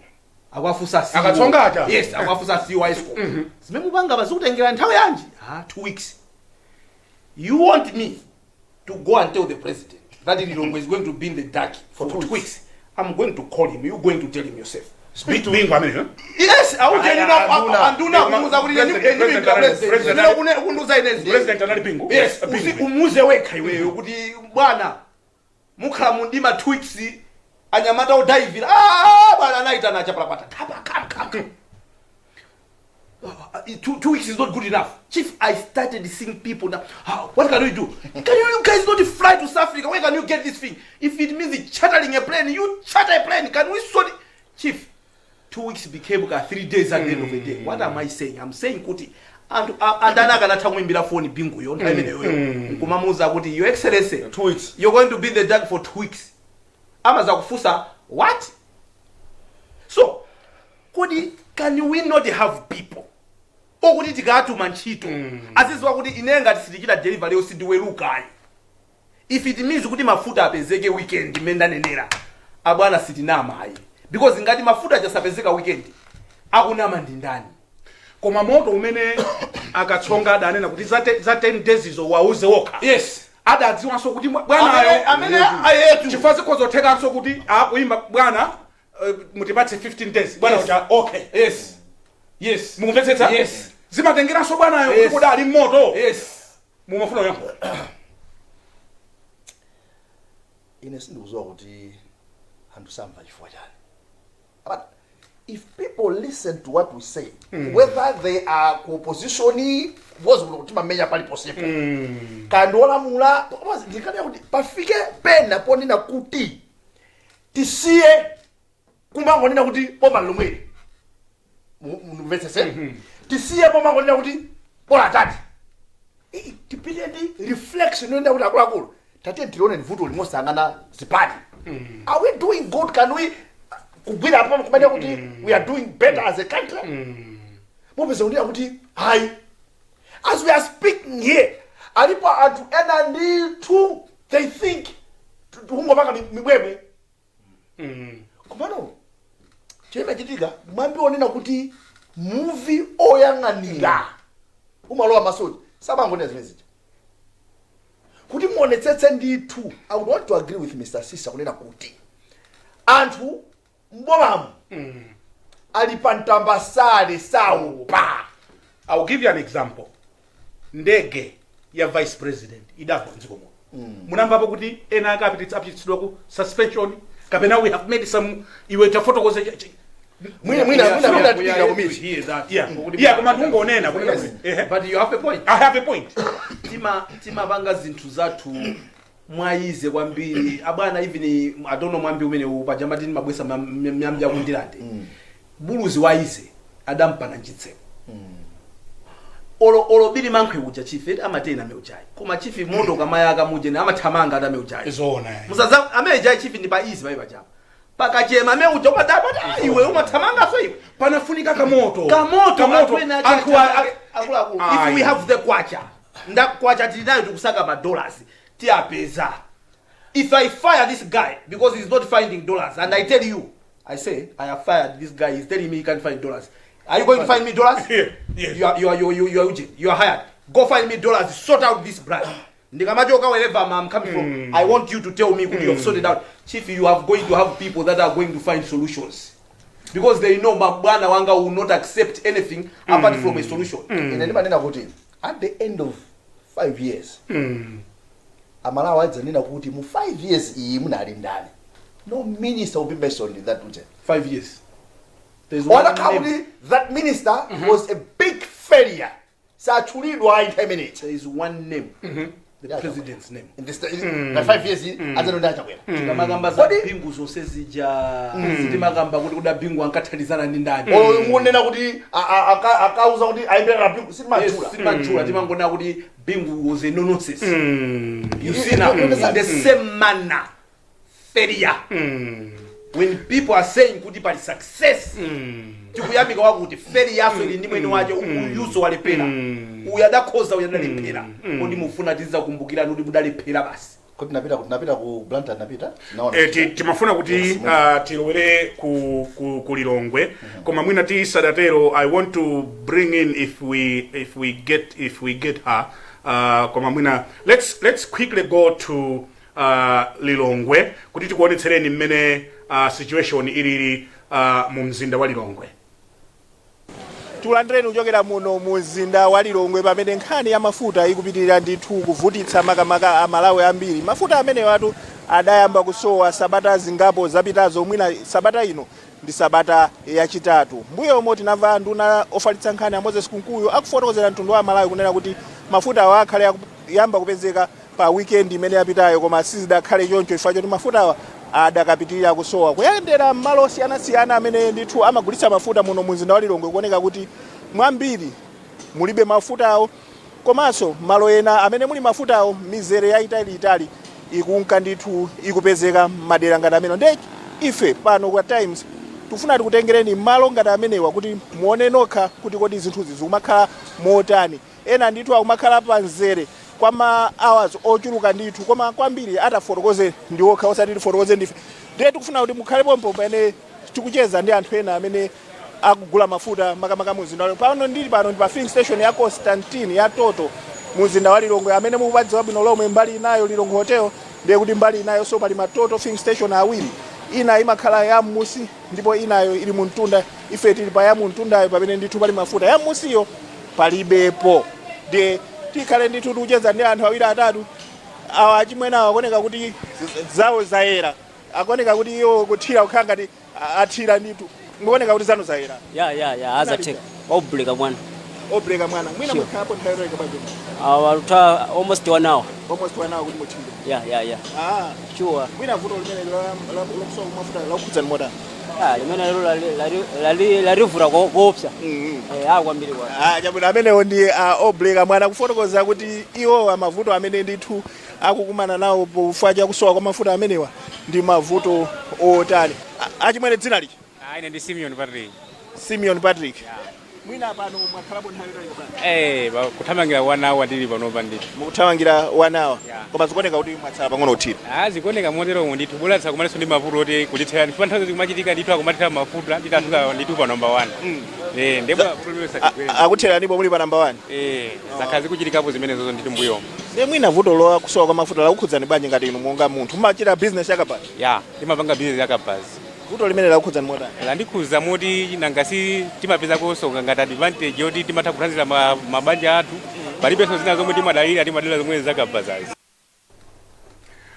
[SPEAKER 2] Akuafusa CEO.
[SPEAKER 1] Akatsonga aja?
[SPEAKER 2] Yes, akuafusa CEO wa ESCOM, "Zimene mupanga pa zikutengera nthawi yanji?" "Ah, 2 weeks." "You want me to go and tell the president that Lilongwe is going to be in the dark for 2 weeks? I'm going to call him. You going to tell him yourself."
[SPEAKER 1] Bingu amene, eh?
[SPEAKER 2] Yes, aujeni.
[SPEAKER 3] Anduna.
[SPEAKER 2] Anduna kumuuza kuti
[SPEAKER 1] President
[SPEAKER 2] kunduza inezi.
[SPEAKER 1] President anali Bingu.
[SPEAKER 2] Yes.
[SPEAKER 1] Bingu.
[SPEAKER 2] Umuze wekha iweyo kuti, bwana, mukhala mundima 2 weeks, anyamata odaivira." Ah, bwana, anaitana Chapalapata, "Kapa, come, come, come. 2 weeks is not good enough, chief. I started seeing people now. What can we do? Can you guys not fly to South Africa? Where can you get this thing? If it means chartering a plane, you charter a plane. Can we sort it?" Chief, 2 weeks became ka 3 days at the end of the day. What am I saying? I'm saying kuti anthu andani akanatha kuimbira foni Binguyo nthawi imeneyoyo nkumamuuza kuti, "Your Excellency,
[SPEAKER 3] 2 weeks.
[SPEAKER 2] you're going to be in the dark for 2 weeks," amaza kufusa what? So kodi can we not have people okuti tikatuma ntchito aziziwa kuti ine ngati sitichita delivery yo sindiwerukayi? If it means kuti mafuta apezeke weekend, imene ndanenera, abwana, sitinama ayi, because ngati mafuta achasapezeka weekend, akunama ndi ndani?
[SPEAKER 1] Koma moto umene Akatsonga adanena kuti za 10 days izo wauze wokha, adadziwanso kuti bwanayo
[SPEAKER 2] Amene ayetu.
[SPEAKER 1] Chifukwa zikhozothekanso kuti akuyimba, "Bwana, mutipatse 15 days," bwana uja, "Okay."
[SPEAKER 2] Yes.
[SPEAKER 1] Mukumvetsetsa?
[SPEAKER 2] Yes.
[SPEAKER 1] Zimatengeranso bwanayo kuti kudali moto. Mumafuna kuyankhula.
[SPEAKER 3] Ine sindikudziwa kuti anthu samva chifukwa chani, but if people listen to what we say, whether they are ku opposition, because kuti timamenya paliponsepo, kaya ndi olamula, ndikaniya kuti pafike pena ponena kuti tisiye kumangonena kuti boma lomweli. Mumvetsese, tisiye pomangonena kuti bola tati tipite ndi reflection yoenda kuti, akuluakulu, tatiye tilione vuto limosangana zipani. Are we doing good? Can we kugwira apo kumene kuti we are doing better as a country? Mupeza kunena kuti hayi, as we are speaking here, alipo anthu ena ndithu, they think tikungopanga mibwebwe. Komano chimachitika, mwambi onena kuti muvi oyang'anira umalowa masoja. Samangonena zimene zija kuti muonetsetse ndithu. I would want to agree with Mr Sisa kunena kuti anthu mbomamu ali pa mtambasale, saopa.
[SPEAKER 1] I will give you an example. Ndege ya vice president idagwa mdziko muno. Munamvapo kuti ena akapititsidwa ku suspension, kapena we have made some, iwe tafotokoze
[SPEAKER 3] Mwina mwina mwina mwina tipikira komiti.
[SPEAKER 2] Hear that.
[SPEAKER 1] Yeah, koma ndikungonena kunena kuti ehe.
[SPEAKER 2] But you have a point.
[SPEAKER 1] I have a point.
[SPEAKER 2] Timapanga zinthu zathu mwayize kwambiri, abwana. Even, I don't know, mwambi umene paja matini mabwesa miyambi yakundilande, buluzi waize adampana mchitseko. Olo bili mankhwe uja, chief, amatena ameujayi, koma chief, moto kamayaka mujene amathamanga ati ameujayi.
[SPEAKER 1] Zoona.
[SPEAKER 2] Musaza ameujayi, chief, ndi pa easy paipa pachapa pakachema ameuja umadaba kuti, "Ah, iwe umathamangaso iwe."
[SPEAKER 1] Panafunika kamoto.
[SPEAKER 2] Kamoto.
[SPEAKER 1] Kamoto.
[SPEAKER 2] Anthu ena
[SPEAKER 1] Anthu
[SPEAKER 2] akuluakulu, if we have the kwacha, nda kwacha tili nayo, tikusaka ma dollars, tiyapeza. If I fire this guy because he's not finding dollars, and I tell you, I say I have fired this guy, he's telling me he can't find dollars, are you going to find me dollars?
[SPEAKER 1] Yes.
[SPEAKER 2] You are Eugene. You are hired. Go find me dollars, sort out this brand. Ndikamachoka, wherever I'm coming from, I want you to tell me kuti you have sorted out. Chief, you have going to have people that are going to find solutions because they know mabwana wanga will not accept anything apart from a solution.
[SPEAKER 3] Ine ndimanena kuti at the end of 5 years, Amalawi adzanena kuti mu 5 years iyi munali ndani? No minister will be mentioned in that budget.
[SPEAKER 2] 5 years. There's one
[SPEAKER 3] Wanakhala
[SPEAKER 2] name.
[SPEAKER 3] kuti that minister was a big failure, satchulidwa ayi nthawi imeneyi.
[SPEAKER 2] There is one name, the
[SPEAKER 3] Yeah,
[SPEAKER 2] president's name.
[SPEAKER 3] In this in the 5 years adzanena Achakwera.
[SPEAKER 2] Tikamakamba za
[SPEAKER 3] Kodi-
[SPEAKER 2] Bingu zonse zija, sitimakamba kuti kuda Bingu ankathandizana ndi ndani.
[SPEAKER 3] Olo munena kuti akauza kuti ayimbirira Bingu,
[SPEAKER 2] Yes,
[SPEAKER 3] sitimatchula.
[SPEAKER 2] sitimatchula, timangona kuti Bingu was a no nonsense. You see now, in the same manner, failure, when people are saying kuti pali success, tikuyamika wakuti failure so ili ndi mwene wache, uyuso walephera, uyu adakhoza, uyu adalephera. Kodi mufuna tizakumbukirani kuti mudalephera basi?
[SPEAKER 3] Kuti napita ku Blantyre, napita naona.
[SPEAKER 1] Timafuna kuti tilowere ku Lilongwe, koma mwina tisadatero, I want to bring in, if we get her, koma mwina let's quickly go to Lilongwe kuti tikuonetsereni mmene situation ilili mu mzinda wa Lilongwe.
[SPEAKER 5] Tulandireni kuchokera muno mu mzinda wa Lilongwe, pamene nkhani ya mafuta ikupitirira ndithu kuvutitsa makamaka Amalawi ambiri. Mafuta amenewatu adayamba kusowa sabata zingapo zapitazo, mwina sabata ino ndi sabata yachitatu. Mbuyomo tinamva nduna ofalitsa nkhani a Moses Kunkuyu akufotokozera mtundu wa Malawi kunena kuti mafuta awa akhale akuyamba kupezeka pa weekend imene yapitayo, koma sizidakhale choncho chifukwa choti mafuta awa adakapitirira kusowa. Kuyendera malo osiyanasiyana amene ndithu amagulitsa mafuta muno mu mzinda wa Lilongwe, kuoneka kuti mwambiri mulibe mafutawo, komanso malo ena amene muli mafutawo mizere yayitaliitali ikunka ndithu ikupezeka madera ngati amene. Nde ife pano kwa Times tikufuna tikutengereni malo ngati amenewa kuti muone nokha kuti kodi zinthuzi zikumakhala motani. Ena ndithu akumakhala pa mzere kwa ma hours ochuluka ndithu, koma kwambiri atafotokoze ndi okha, osati tifotokoze ndife. Ndiye tikufuna kuti mukhale pompo pamene tikucheza ndi anthu ena amene akugula mafuta, makamaka mu mzinda wa Lilongwe. Pano ndili pano ndi pa filling station ya Constantine ya Total mu mzinda wa Lilongwe, amene mukupadziwa bwino lomwe. Mbali inayo Lilongwe Hotel, ndiye kuti mbali inayo so pali ma Total filling station awiri. Ina imakhala ya m'musi ndipo inayo ili mu mtunda. Ife tili pa ya mu mtundayo pamene ndithu pali mafuta, ya m'musiyo palibepo. Ndiye tikhale ndithu tikucheza ndi anthu awiri atatu awa. Achimwene awa akuoneka kuti zawo zayera, akuoneka kuti iwo kuthira kukhala ngati athira ndithu. Mukuoneka kuti zanu zayera.
[SPEAKER 12] Ya, azatheka obreka mwana.
[SPEAKER 5] Obreka mwana, mwina
[SPEAKER 12] Sure.
[SPEAKER 5] mukhalapo nthawi yotalika bwanji?
[SPEAKER 12] Waluta almost one hour.
[SPEAKER 5] Almost one hour kuti muthire?
[SPEAKER 12] Ya.
[SPEAKER 5] Ah.
[SPEAKER 12] Sure.
[SPEAKER 5] Mwina vuto limene lakusowa mafuta lakukhudzani motani?
[SPEAKER 12] Ah, limene lero lalivura koopsa. Eh, ah, kwambiri kwa.
[SPEAKER 5] Ah, chabwino, amenewo ndi obreka mwana kufotokoza kuti iwo mavuto amene ndithu akukumana nawo pofa chakusowa kwa mafuta amenewa ndi mavuto otani. Achimwene, dzina lichi?
[SPEAKER 13] Ah, ine ndi Simeon Patrick.
[SPEAKER 5] Simeon Patrick, mwina pano mwakhalapo nthawi yotalika bwanji?
[SPEAKER 13] Eh, kuthamangira one hour ndili panopa ndithu.
[SPEAKER 5] Mukuthamangira one hour?
[SPEAKER 13] Yeah.
[SPEAKER 5] Koma zikuoneka kuti mwatsala pang'ono kuthira.
[SPEAKER 13] Ah, zikuoneka moteromo ndithu, bola tsakumanenso ndi mavuto oti kutithera, ndipo nthawi zikumachitika ndithu akumathira mafuta nditafika ndithu pa number one. Eh, ndipo problem satigwere.
[SPEAKER 14] Akutheranipo muli pa namba 1.
[SPEAKER 13] Eh, zakhala zikuchitikapo zimenezozo ndithu mbuyomo.
[SPEAKER 14] Ndiye mwina vuto lowa kusowa kwa mafuta lakukhudzani bwanji ngati inu monga munthu mumachita business yakabaza?
[SPEAKER 13] Ya, timapanga business yakabaza.
[SPEAKER 14] Vuto limene lakukhudzani motani?
[SPEAKER 13] Landikhuza moti nangasi timapezakonso ngati advantage yoti timatha kuthandizira mabanja athu. Palibenso zina zomwe timadalira, timadalira zomwe zakabazazi.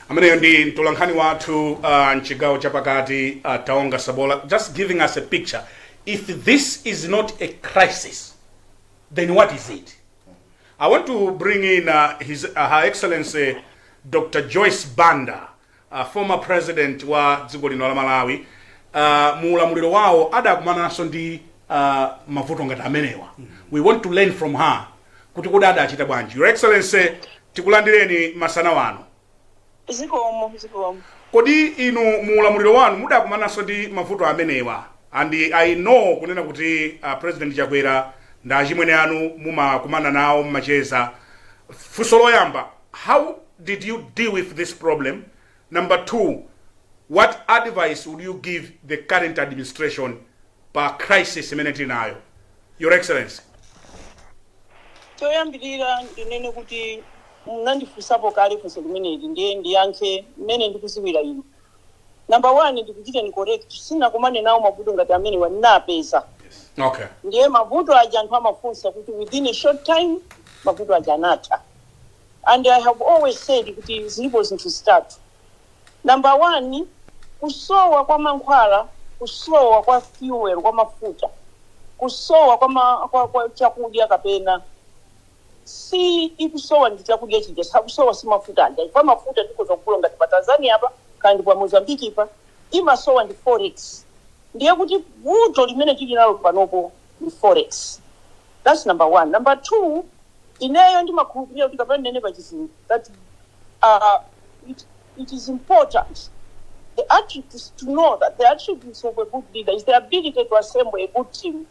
[SPEAKER 1] Ameneyo ndi mtolankhani wathu mchigawo chapakati, Taonga Sabola, just giving us a picture. If this is not a crisis, then what is it? I want to bring in his Her Excellency Dr Joyce Banda, former president wa dziko lino la Malawi. Mu ulamuliro wawo adakumananso ndi mavuto ngati amenewa. We want to learn from her kuti kodi adachita bwanji. Your Excellency, tikulandireni masana wano.
[SPEAKER 15] Zikomo, zikomo.
[SPEAKER 1] Kodi inu mu ulamuliro wanu mudakumananso ndi mavuto amenewa? And I know kunena kuti President Chakwera ndi achimwene anu, mumakumana nawo, mumacheza. Funso loyamba, how did you deal with this problem? Number two, what advice would you give the current administration pa crisis imene tili nayo, Your Excellency?
[SPEAKER 15] Choyambirira ndinene kuti munandifunsapo kale funso limeneli, ndiye ndiyankhe mmene ndikuziwira ino. Number one, ndikuchiteni correct, sinakumane nawo mavuto ngati amenewa, ndinapeza. Ndiye mavuto aja anthu amafunsa kuti within a short time mavuto aja anatha. And I have always said kuti zilipo zinthu zitatu. Number one, kusowa kwa mankhwala, kusowa kwa fuel, kwa mafuta, kusowa kwa chakudya, kapena si ikusowa ndi chakudya chija, sakusowa si mafuta aja. Ifa mafuta ndiko kugula ngati pa Tanzania apa kandi pa Mozambique pa, imasowa ndi forex. Ndiye kuti vuto limene tili nalo panopo ndi forex. That's number one. Number two, ineyo ndimakhulupirira kuti, kapena ndinene pa Chizungu, that it is important, the attributes, to know that the attributes of a good leader is the ability to assemble a good team,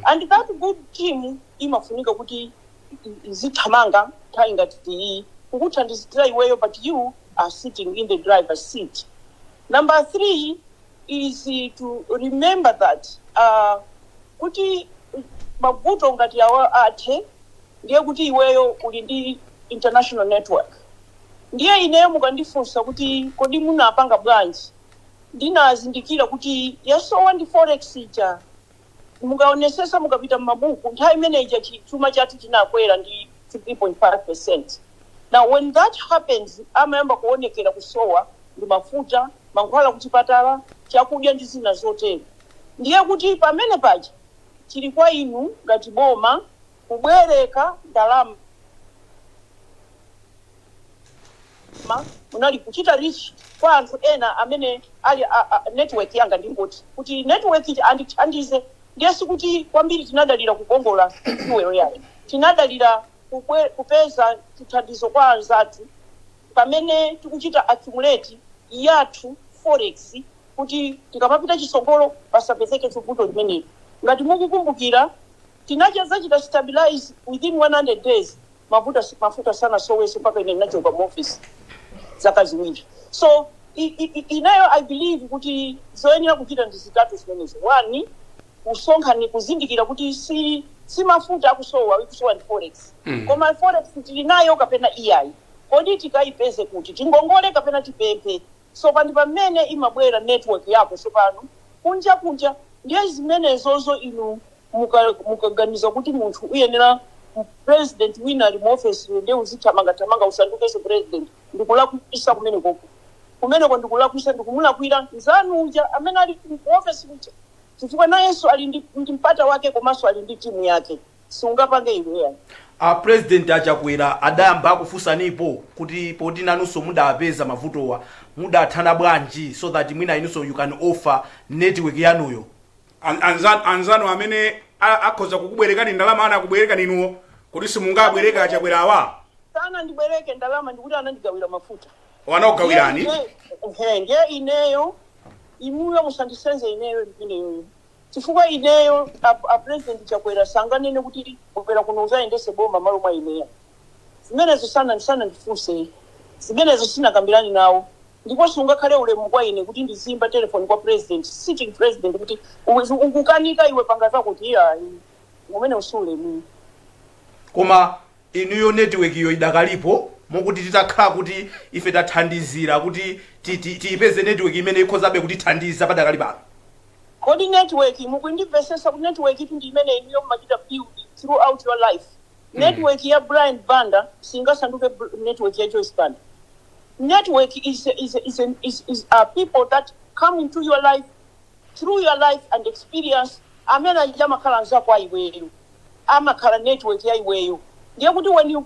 [SPEAKER 15] and that good team imafunika kuti izithamanga nthawi ngati iyi kukuthandizira iweyo, but you are sitting in the driver's seat. Number three is to remember that kuti mavuto ngati awa athe, ndiye kuti iweyo uli ndi international network. Ndiye ineyo mukandifunsa kuti kodi munapanga bwanji, ndinazindikira kuti yasowa ndi forex ija. Mukaonesesa, mukapita mmabuku, nthawi imene ija chuma chathu chinakwera ndi 3.5%. Now when that happens, amayamba kuonekera kusowa ndi mafuta, mankhwala kuchipatala, chakudya ndi zina zotero. Ndiye kuti pamene paja chili kwa inu ngati boma kubwereka ndalama, munali kuchita reach kwa anthu ena amene ali a network yanga, ndingoti kuti network ija andithandize. Ndiye sikuti kwambiri tinadalira kukongola fuel yayo, tinadalira kupeza chithandizo kwa anzathu pamene tikuchita accumulate yathu forex, kuti tikamapita chisogolo pasapezeke vuto limeneli. Ngati mukukumbukira, tinachazachita stabilize within 100 days, mafuta sanasoweso mpaka ine ndinachoka mu office zaka 2. So ineyo I believe kuti zoyenera kuchita ndi zitatu zimenezo. One, kusonkha ni kuzindikira kuti si mafuta akusowa, ikusowa ndi forex. Koma forex tili nayo kapena iyayi? Kodi tikayipeze kuti? Tingongole kapena tipemphe? So pandi pamene imabwera network yako sopano kunja kunja. Ndiye zimenezozo inu mukaganiza kuti munthu uyenera president wina ali mu office, ndiye uzithamangathamanga usandukenso president, ndikulakwisa kumenekoko. Kumeneko ndikulakwisa, ndikumulakwira nzanu uja amene ali mu office uja, chifukwa nayenso ali ndi mpata wake komanso ali ndi timu yake, sungapange iweya.
[SPEAKER 2] A President Achakwera adayamba akufunsanipo kuti poti nanunso mudapeza mavutowa, mudathana bwanji, so that mwina inunso you can offer network yanuyo?
[SPEAKER 1] Anzanu amene akhoza kukubwerekani ndalama, ana akubwerekani inuwo, kuti simungabwereka Achakwera awa?
[SPEAKER 15] Sana ndibwereke ndalama, ndikuti anandigawira mafuta.
[SPEAKER 1] Wanakugawirani?
[SPEAKER 15] Ndiye ineyo, inuyo musandisenze ineyo imeneyoyo, chifukwa ineyo a President Chakwera sanganene kuti bwera kuno uzayendese boma malo mwa ineyo. Zimenezo sana ndifunse, zimenezo sinakambirani nawo. Ndipo sungakhale ulemu kwa ine kuti ndizimba telefoni kwa president, sitting president, kuti ukukanika iwe, panga zakuti. Iyayi, umene si ulemu.
[SPEAKER 2] Koma inuyo network iyo idakalipo, mokuti titakhala kuti ife tathandizira kuti tiyipeze network imene ikhozabe kutithandiza padakali pano?
[SPEAKER 15] Kodi network, mukundimvesesa kuti network itu ndi imene inuyo mumachita build throughout your life? Network ya Brian Banda singasanduke network ya Joyce Banda. Network is are people that come into your life through your life and experience. Amene aja amakhala anzako aiweyo, amakhala network ya iweyo. Ndiye kuti when you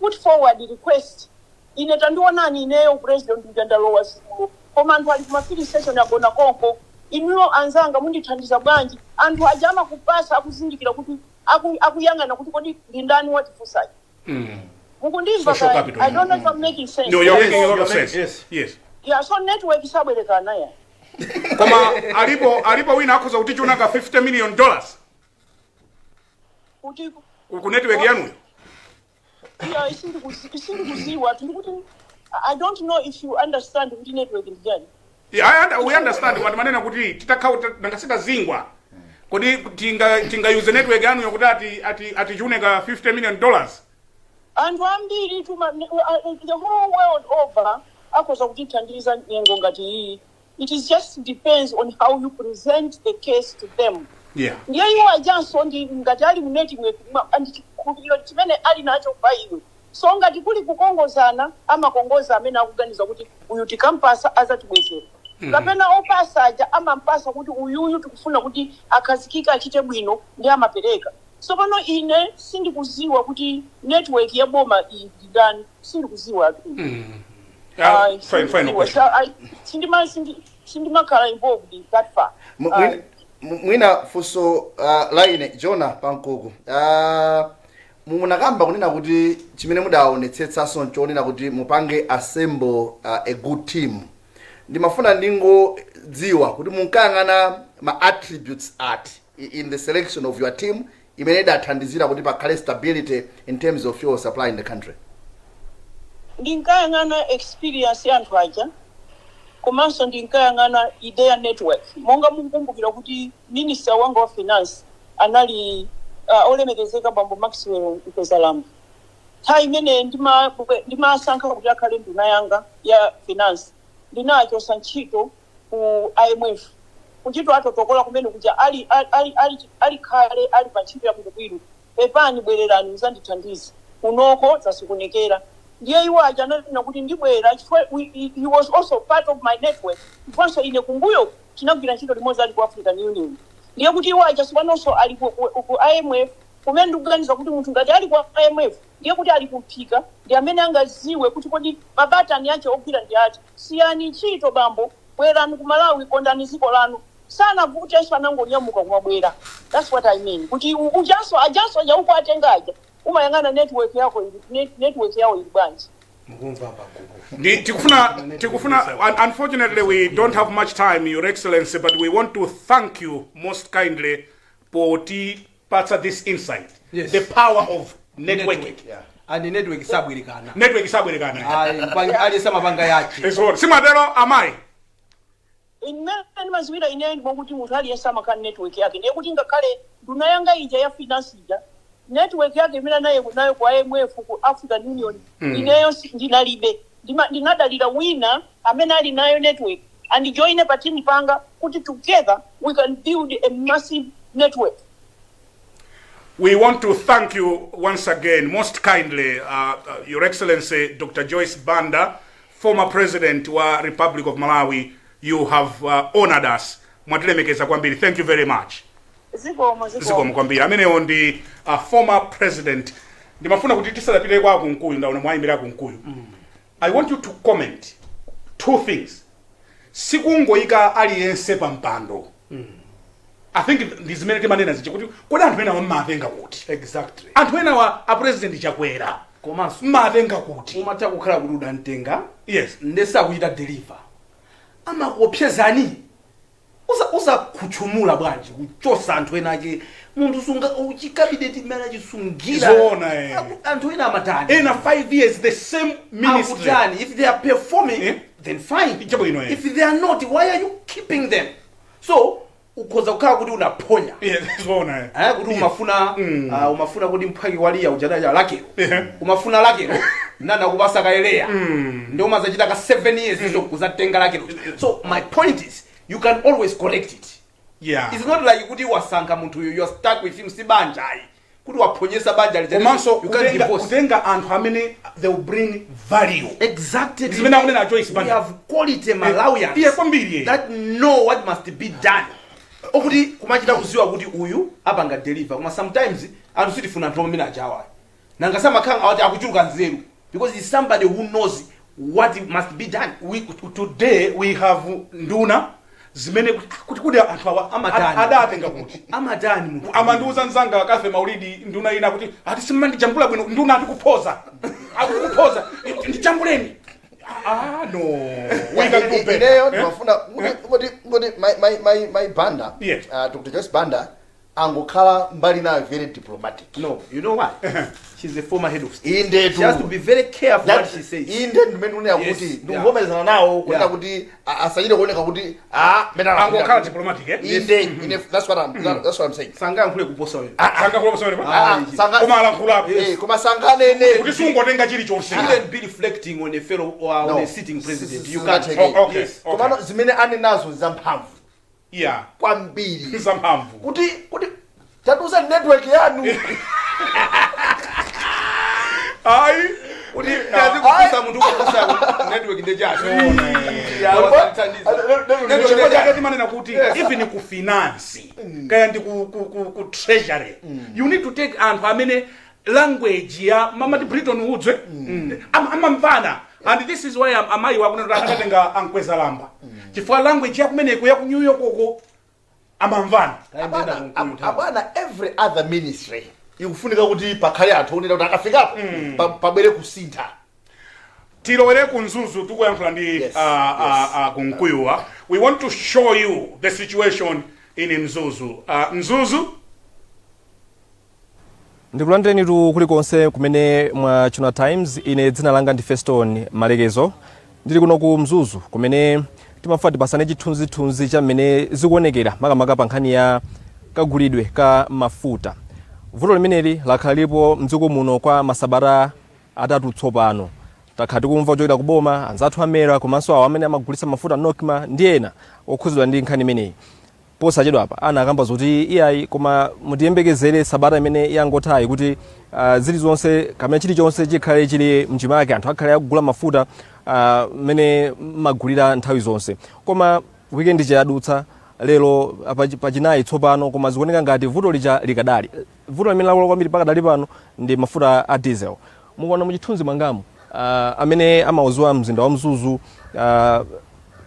[SPEAKER 15] put forward request, ine tandionani, ineyo president uja ndalowa sukulu, koma anthu ali kuma filling station agona konko, inuyo anzanga mundithandiza bwanji? Anthu aja amakupasa akuzindikira kuti akuyang'ana kuti kodi ndi ndani watifunsayi. Mukundimva?
[SPEAKER 1] Social
[SPEAKER 15] Kaya?
[SPEAKER 1] capital.
[SPEAKER 15] I don't know if I'm making sense.
[SPEAKER 1] No, you're
[SPEAKER 2] Yes,
[SPEAKER 1] making a lot of
[SPEAKER 2] you're
[SPEAKER 1] sense.
[SPEAKER 2] Yes.
[SPEAKER 1] Yes.
[SPEAKER 15] Yeah, so network isabwerekana ya.
[SPEAKER 1] Koma alipo wina akhoza kutichuna ka $50 million
[SPEAKER 15] Kuti
[SPEAKER 1] ku network yanuyo?
[SPEAKER 15] Yeah, isindikuziwa tindikuti I don't know if you understand kuti network ndi chani.
[SPEAKER 1] Yeah, we understand what manena kuti titakhala nangasitazingwa, kodi tinga use network yanuyo kuti ati atichune ka $50 million?
[SPEAKER 15] Anthu ambiri tuma the whole world over akhoza kutithandiza nyengo ngati iyi. It is just depends on how you present the case to them. Ndiye iwo ajanso ndi ngati ali mu network ndi chikhulupiriro chimene ali nacho pa iwe. So ngati kuli kukongozana, amakongoza amene akuganiza kuti uyu tikampasa azatibwezera, kapena opasa aja amampasa kuti uyuyu tikufuna kuti akhazikike, achite bwino, ndi amapereka. So pano ine sindikuziwa kuti network ya boma iyi ndi ndani, sindikuziwa.
[SPEAKER 1] Yeah, fine, final question.
[SPEAKER 15] Sindimakhala involved that far.
[SPEAKER 3] Mwina funso la ine Jona Pankuku. Munakamba kunena kuti chimene mudaonetsetsanso nchonena kuti mupange assemble a good team. Ndimafuna ndingodziwa kuti munkayang'ana ma attributes ati in the selection of your team imene idathandizira kuti pakhale stability in terms of fuel supply in the country?
[SPEAKER 15] Ndinkayang'ana experience ya anthu aja, komanso ndinkayang'ana their network. Monga mukukumbukira kuti minister wanga wa finance anali olemekezeka bambo Maxwell Mkwezalamba. Nthawi imene ndimasankha kuti akhale nduna yanga ya finance, ndinachosa ntchito ku IMF, kuchito atotokola kumene kuja ali khale ali pa ntchito yabwinobwino: "Pepani, bwererani muzandithandize kunoko, zasokonekera." Ndiye iwo aja ananena kuti ndibwera, chifukwa he was also part of my network. Ndiponso ine kumbuyo tinagwira ntchito limodzi ali ku African Union. Ndiye kuti iwo aja sipanonso ali ku IMF, kumene ndikuganiza kuti munthu ngati ali ku IMF ndiye kuti ali kumphika, ndi amene angaziwe kuti kodi mabatani ache ogwira ndi ati. "Siyani ntchito bambo, bwerani ku Malawi, kondani dziko lanu." Sanavutenso, anangonyamuka kumabwera. That's what I mean, kuti ujanso ajanso aja uko atenga aja, umayang'ana network yako ili network yawo ili bwanji.
[SPEAKER 2] Mukumva pagugu?
[SPEAKER 1] Tikufuna unfortunately we don't have much time, Your Excellency, but we want to thank you most kindly potipatsa this insight, the power of networking.
[SPEAKER 2] And network sabwerekana.
[SPEAKER 1] Network sabwerekana.
[SPEAKER 2] Ayi, aliyense amapanga yache.
[SPEAKER 1] Eso, simatero amayi?
[SPEAKER 15] Imene ndimaziwira ine ndimokuti munthu aliyense amakhala network yake. Ndiye kuti ngakhale nduna yanga ija ya finance ija, network yake imene anaye nayo ku IMF, ku African Union, ineyo ndinalibe. Ndinadalira wina amene ali nayo network and join pa team panga kuti together we can build a massive network.
[SPEAKER 1] We want to thank you once again, most kindly, Your Excellency Dr. Joyce Banda, former President wa Republic of Malawi. You have honored us. Mwatilemekeza kwambiri. Thank you very much.
[SPEAKER 15] Zikomo.
[SPEAKER 1] Zikomo
[SPEAKER 15] zikomo.
[SPEAKER 1] Kwambiri. Amenewo ndi former president. Ndimafuna kuti tisadapite kwa Kunkuyu, ndaona mwayimira Kunkuyu. I want you to comment two things. Sikungoyika aliyense pa mpando. I think ndi zimene timanena zija kuti kodi anthu ena mmatenga kuti? Anthu ena wa a President Chakwera
[SPEAKER 2] Komanso
[SPEAKER 1] mmatenga kuti?
[SPEAKER 2] Umatha kukhala kuti udamtenga, nde sakuchita deliver, amakuopsezani. Usakutchumula bwanji kuchosa anthu ena ake? Munthu sunga chikabineti mmene achisungira.
[SPEAKER 1] Zoona, eh.
[SPEAKER 2] Anthu ena amatani?
[SPEAKER 1] Ena 5 years the same ministry.
[SPEAKER 2] Akutani? If they are performing, Then fine.
[SPEAKER 1] Chabwino, eh.
[SPEAKER 2] If they are not, why are you keeping them? So ukhoza kukhala kuti unaphonya.
[SPEAKER 1] Zoona, eh.
[SPEAKER 2] Kuti umafuna umafuna kuti mphwake waliya ujadaja lakero, umafuna lakero nana kupasa kaeleya, ndi umazachita ka 7 years so kuzatenga lakero. So my point is, you can always correct it. It's not like kuti wasankha munthu uyu, you are stuck with him. Si banja ayi, kuti waphonyesa banja lija.
[SPEAKER 1] Komanso
[SPEAKER 2] You can divorce.
[SPEAKER 1] Kutenga anthu amene they will bring value.
[SPEAKER 2] Exactly.
[SPEAKER 1] Zimene akunena Joyce
[SPEAKER 2] We
[SPEAKER 1] Banda.
[SPEAKER 2] have quality Malawians
[SPEAKER 1] Iye kwambiri, eh.
[SPEAKER 2] that know what must be done, okuti kumachita kuziwa kuti uyu apanga deliver. Koma sometimes anthu sitifuna anthu amene ajawa, nanga samakhala awati akuchuluka nzeru, because it's somebody who knows what must be done.
[SPEAKER 1] Today we have nduna zimene kuti anthu awa
[SPEAKER 2] Amatani.
[SPEAKER 1] Adatenga kuti?
[SPEAKER 2] Amatani munthu?
[SPEAKER 1] Amandiuza mzanga Kafe Maulidi, nduna ina, kuti ati simmandijambula bwino. Nduna atikuphoza, akukuphoza, ndijambuleni. Ah, no, we can do better.
[SPEAKER 3] Ineyo
[SPEAKER 1] Eh?
[SPEAKER 3] ndimafuna kuti my Banda, Dr Joyce Banda, angokhala mbali nayo very diplomatic.
[SPEAKER 2] No, you know why? She's a former head of state.
[SPEAKER 3] Indetu.
[SPEAKER 2] She has to be very careful what she says.
[SPEAKER 3] Inde, ndimene kunena kuti ndikuvomerezana nawo kunena kuti asachite kuoneka kuti mena
[SPEAKER 1] Angokhala diplomatic, eh?
[SPEAKER 3] Inde, ine that's what I'm saying.
[SPEAKER 2] Sangayankhule kuposa wewe.
[SPEAKER 1] Sangayankhule kuposa wewe.
[SPEAKER 3] Sanga.
[SPEAKER 1] Koma alankhulapo.
[SPEAKER 3] Eh, koma sanganene
[SPEAKER 1] kuti sungotenga chilichonse.
[SPEAKER 2] Shouldn't be reflecting on a fellow or on
[SPEAKER 3] No.
[SPEAKER 2] a sitting president. You can't.
[SPEAKER 3] Singatheke.
[SPEAKER 1] Oh, okay.
[SPEAKER 2] Yes.
[SPEAKER 3] Komano zimene anenazo zamphamvu kwambiri.
[SPEAKER 1] Zamphamvu.
[SPEAKER 3] Kuti tatiuza network yanu.
[SPEAKER 1] Ayi.
[SPEAKER 2] Kuti azikufunsa munthu ukufunsa network ndechacho.
[SPEAKER 1] Chifukwa chake timanena kuti even ku finance, kaya ndi ku treasury, you need to take anthu amene language ya mamati Bretton Woods, eh? Amamvana. And this is why amayi wakunena kuti akatenga ankwezalamba, chifukwa language ya kumeneko, ya ku New York uko, amamvana.
[SPEAKER 3] Abwana, every other ministry ikufunika kuti pakhale anthu onena kuti akafikapo pabwere kusintha.
[SPEAKER 1] Tilowere ku Mzuzu. Tikuyankhula ndi Kunkuyuwa. We want to show you the situation in Mzuzu. Mzuzu.
[SPEAKER 16] Ndikulandireni tu kulikonse kumene mwa Chuna Times. Ine dzina langa ndi Feston Malekezo. Ndili kuno ku Mzuzu kumene timafuna tipasane chithunzithunzi cha mmene zikuonekera, makamaka pa nkhani ya kagulidwe ka mafuta. Vuto limeneli lakhala lilipo mdziko muno kwa masabata 3 tsopano. Takhala tikumva kuchokera ku boma, anzathu a MERA, komanso awo amene amagulitsa mafuta, NOCMA, ndi ena okhuzidwa ndi nkhani imeneyi. Posachedwa apa ana akamba zoti iyayi, koma mutiyembekezere sabata imene yangothayi kuti zilizonse kamene chilichonse chikhale chili mchimake, anthu akhale akugula mafuta mmene magulira nthawi zonse. Koma weekend chayadutsa, lero pachinayi tsopano, koma zikuoneka ngati vuto lija likadali. Vuto limene lakula kwambiri pakadali pano ndi mafuta a diesel. Mukuona muchithunzi mwangamu, amene amauziwa mzinda wa Mzuzu,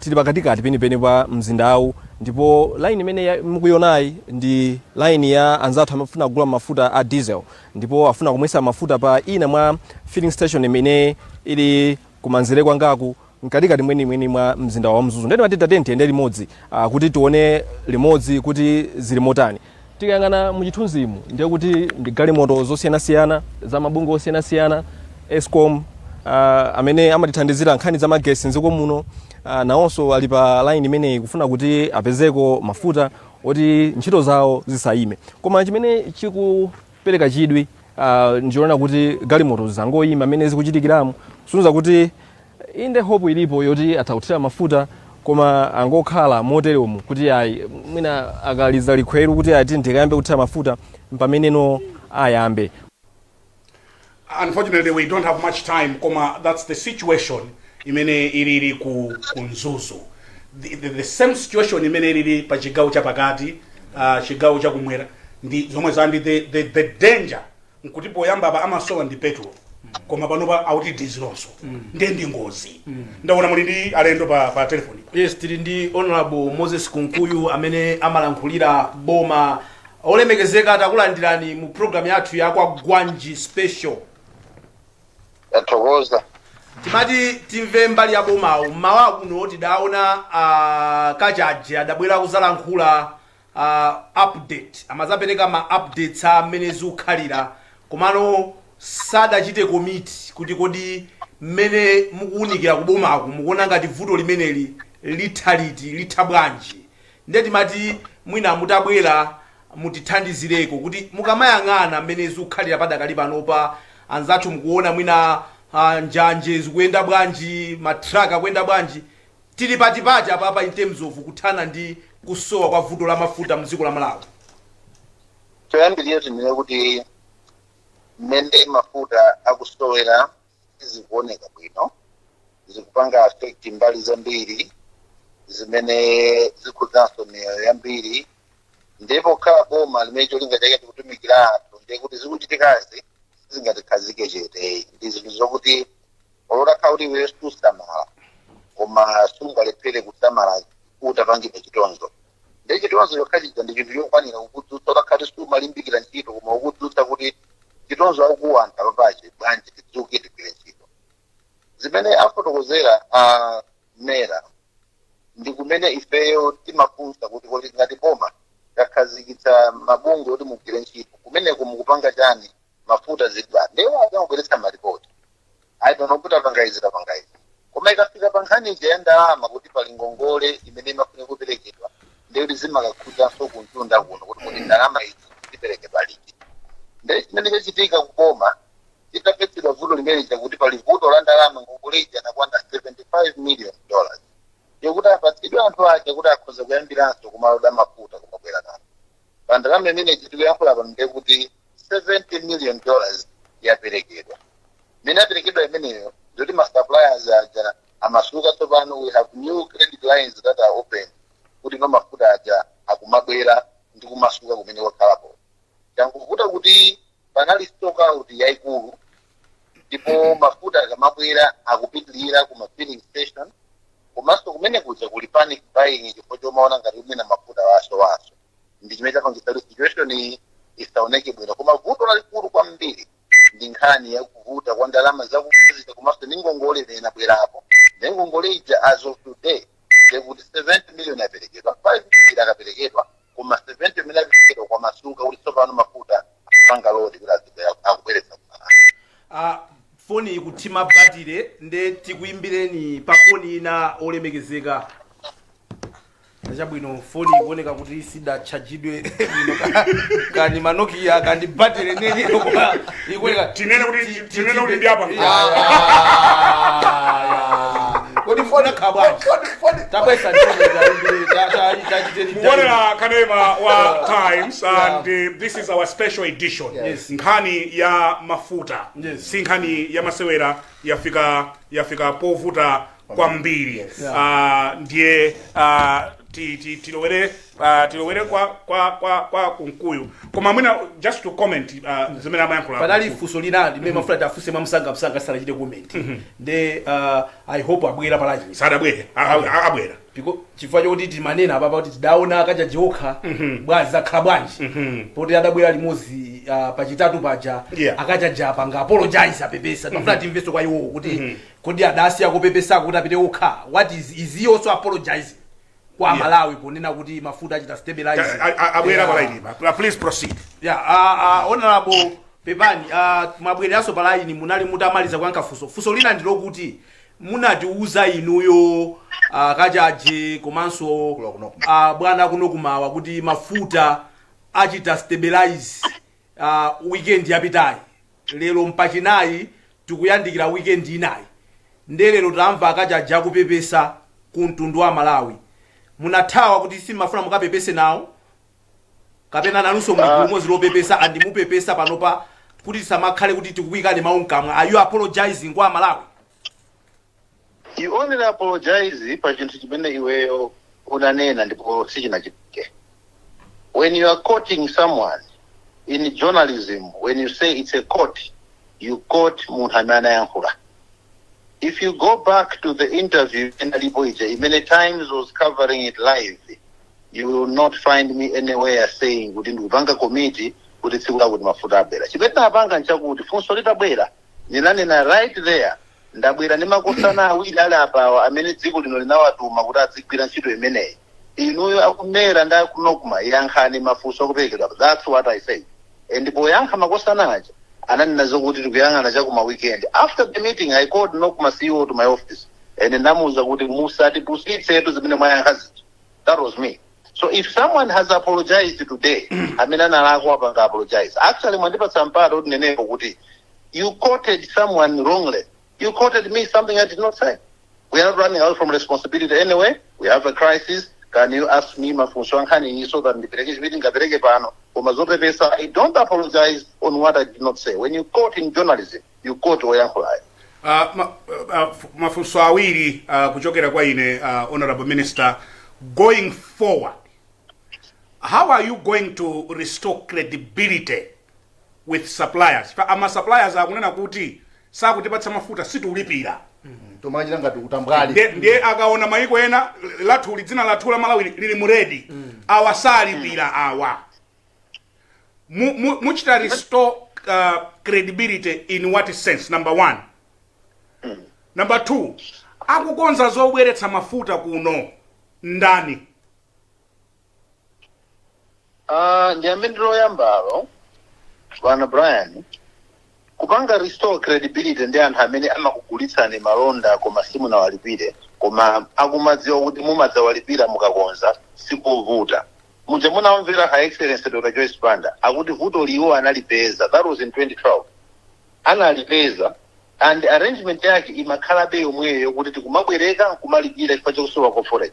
[SPEAKER 16] tili pakatikati penipeni pa mzindawu, ndipo line imene mukuyionayi ndi line ya anzathu amafuna kugula mafuta a diesel, ndipo afuna kumwesa mafuta pa ina mwa filling station imene ili kumanzere kwangaku, mkatikati mwenimweni mwa mzinda wa Mzuzu. Ndeni matita tiyende limodzi kuti tione limodzi kuti zili motani. Tikayang'ana muchithunzimu, ndiye kuti ndi galimoto zosiyanasiyana za mabungwe osiyanasiyana, ESCOM, amene amatithandizira nkhani za magesi mdziko muno, nawonso ali pa line imeneyi kufuna kuti apezeko mafuta oti ntchito zawo zisayime. Koma chimene chikupereka chidwi ndichoona kuti galimoto zangoyima amene zikuchitikiramo, kusonyeza kuti inde, hope ilipo yoti atha kuthira mafuta, koma angokhala moteromu kuti ayi, mwina akaliza likhweru kuti ati ndikayambe kuthira mafuta pameneno ayambe.
[SPEAKER 1] Unfortunately we don't have much time, koma that's the situation imene ilili ku Mzuzu. The same situation imene ilili pa chigawo chapakati, chigawo chakumwera, ndi zomwe zandi the danger nkuti poyamba pa amasowa ndi petrol, koma panopa auti dieselonso, ndiye ndi ngozi. Ndaona muli ndi alendo pa telefoni.
[SPEAKER 2] Yes, tili ndi Honorable Moses Kunkuyu amene amalankhulira boma. Olemekezeka, takulandirani mu program yathu ya Kwa Gwanji Special.
[SPEAKER 17] Tathokoza.
[SPEAKER 2] Timati timve mbali ya bomawo. Mmawa kuno tidaona Kachaje adabwera kuzalankhula update, amazapereka ma updates amene zikukhalira, komano sadachite commit kuti kodi Mmene mukuwunikira kubomaku, mukuona ngati vuto limeneli litha liti, litha bwanji? Ndiye timati mwina mutabwera mutithandizireko kuti mukamayang'ana mmene zikukhalira padakali panopa, anzathu mukuona mwina njanje zikuyenda bwanji, matraka akuyenda bwanji, tili patipati apapa in terms of kuthana ndi kusowa kwa vuto la mafuta mdziko la Malawi?
[SPEAKER 17] Choyambirira tinene kuti mmene mafuta akusowera sizikuoneka bwino, zikupanga affect mbali zambiri zimene zikhudzanso miyoyo yambiri. Ndipo kukhala boma limene cholinga chake ndikutumikira anthu, ndiye kuti zikuchitikazi sizingatikhazike chete. Ndi zinthu zokuti olo utakhala kuti iweyo susamala, koma sungalephere kusamala utapangidwa chitonzo. Ndiye chitonzo chokha chija ndi chinthu chokwanira kukudzutsa. Utakhala kuti sumalimbikira ntchito, koma ukudzutsa kuti chitonzo akuwa anthu apapache bwanji, tidzuke tigwire ntchito. Zimene afotokozera a MERA ndi kumene ifeyo timafunsa kuti kodi ngati boma takhazikitsa mabungwe kuti mugwire ntchito, kumeneko mukupanga chani? Mafuta zidwa ndiwo akamabweretsa maripoti, ayi, pano kuti apanga izi, tapanga izi, koma ikafika pa nkhani ija ya ndalama, kuti pali ngongole imene imafunika kuperekedwa, ndiye kuti zimakakhudzanso kumtunda kuno kuti kuti ndalama izi ziperekedwa liti. Ndiye chimene chachitika kuboma, titapetsedwa vuto limene lija kuti pali vuto la ndalama, ngongole ija inakwana $75 million yokuti apatsidwe anthu aja kuti akhoza kuyambiranso kumaloda mafuta kumabwera nawo. Pa ndalama imene tikuyankhula pano, ndiye kuti $70 million yaperekedwa. Imene yaperekedwa imeneyo, ndikuti ma suppliers aja amasuka tsopano. We have new credit lines that are open kuti no mafuta aja akumabwera ndi kumasuka kumene kwakhalapo. Changovuta kuti panali stock out yayikulu, ndipo mafuta akamabwera akupitilira kuma filling station, komanso kumene kuja kuli panic buying chifukwa chomaona ngati kumene mafuta waso waso. Ndi chimene chapangitsa kuti situation iyi isaoneke bwino. Koma vuto lalikulu kwambiri ndi nkhani yakuvuta kwa ndalama zakuzita, komanso ndi ngongole imene inabwerapo. Ndi ngongole ija, as of today, ndekuti 70 million yaperekedwa, 5 million akaperekedwa, koma 70 million yaperekedwa kwamasuka kuti tsopano mafuta apanga load kuti azibwera akubweretsa kumalawi.
[SPEAKER 2] Foni ikuthima batire, nde tikuyimbireni pa foni ina, olemekezeka. Chabwino, foni ikuoneka kuti sidatchajidwe bwino, kani ma Nokia kandi batire nene, koma ikuoneka
[SPEAKER 1] Tinene kuti ndi apa.
[SPEAKER 2] Kodi foni akhala bwanji? Tabwesa.
[SPEAKER 1] Mukuonera kanema wa Times and this is our special edition. Nkhani ya mafuta si nkhani ya masewera, yafika povuta kwambiri. Ndiye tilowere kwa Kunkuyu, koma mwina just to comment zimene amayankhula.
[SPEAKER 2] Panali funso lina limene mafuna tiafunse mwamsangamsanga sanachite comment, nde I hope abwera palachi.
[SPEAKER 1] Sadabwere, abwera.
[SPEAKER 2] Chifukwa chokuti timanena apapa kuti tidaona akachaji okha, bwanji zakhala bwanji poti adabwera limodzi pachitatu paja? Akachaji apanga apologize, apepesa. Timafuna timvenso kwa iwowo kuti kodi adasiya kupepesako kuti apite okha? What is he also apologizing kwa Malawi ponena kuti mafuta achita stabilize?
[SPEAKER 1] Abwera pa line pa, please proceed.
[SPEAKER 2] Yeah, honorable, pepani, mwabwereranso pa line. Munali mutamaliza kuyankha funso. Funso lina ndilokuti munatiuza inuyo, kachaje komanso bwana kuno kumawa, kuti mafuta achita stabilize weekend yapitayi. Lero mpachinayi, tikuyandikira weekend inayi, nde lero tamva akachaje akupepesa ku mtundu wa Malawi. Munathawa kuti simafuna mukapepese nawo, kapena nanunso muli gulu limodzi lopepesa andimupepesa panopa kuti tisamakhale kuti tikukuyikani mawu mkamwa? Are you apologizing kwa Malawi?
[SPEAKER 17] You only apologize pa chinthu chimene iweyo unanena ndipo sichinachitike. When you are quoting someone in journalism, when you say it's a quote, you quote munthu amene anayankhula. If you go back to the interview inalipo ija imene Times was covering it live, you will not find me anywhere saying kuti ndikupanga commit kuti tsiku lakuti mafuta abwera. Chimene tinapanga nchakuti funso litabwera, ndinanena right there, ndabwera ndi makosana awiri ali apawa amene dziko lino linawatuma kuti adzigwira ntchito imeneyi. Inuyo akumera ndi akunokuma, yankhani mafunso akuperekedwa. That's what I said. And poyankha makosana aja Ananena zokuti tikuyang'ana cha kuma weekend. After the meeting, I called NOCMA CEO to my office and ndamuwuza kuti musatipusitsetu, zimene mwayankha zija. That was me. So if someone has apologized today, amene analakwa apanga apologize. Actually, mwandipatsa mpata kuti nenepo kuti you quoted someone wrongly. You quoted me something I did not say. We are not running out from responsibility anyway. We have a crisis. Can you ask me mafunso ankhani so that ndipereke chimene ndingapereke pano? Koma zopepesa, I don't apologize on what I did not say. When you quote in journalism, you quote woyankhulayo.
[SPEAKER 1] Mafunso awiri kuchokera kwa ine, Honorable Minister. Going forward, how are you going to restore credibility with suppliers? Ama suppliers akunena kuti sakutipatsa mafuta, situlipira.
[SPEAKER 3] Tomachita ngati utambwali.
[SPEAKER 1] Ndiye akaona maiko ena lathuli, dzina lathu la Malawi lili mu red, awa salipira awa. Muchita restore credibility in what sense, number one? Number two, akukonza zobweretsa mafuta kuno ndani?
[SPEAKER 17] Ndiyambe ndiloyambalo, bwana Brian. Kupanga restore credibility ndi anthu amene amakugulitsani malonda koma simunawalipire, koma akumadziwa kuti mumadzawalipira mukakonza, sikuvuta. Muja munamvera Her Excellency Dr Joyce Banda akuti vuto liwo analipeza. That was in 2012. Analipeza and arrangement yake imakhalabe yomweyo yokuti tikumabwereka nkumalipira chifukwa chakusowa kwa forex.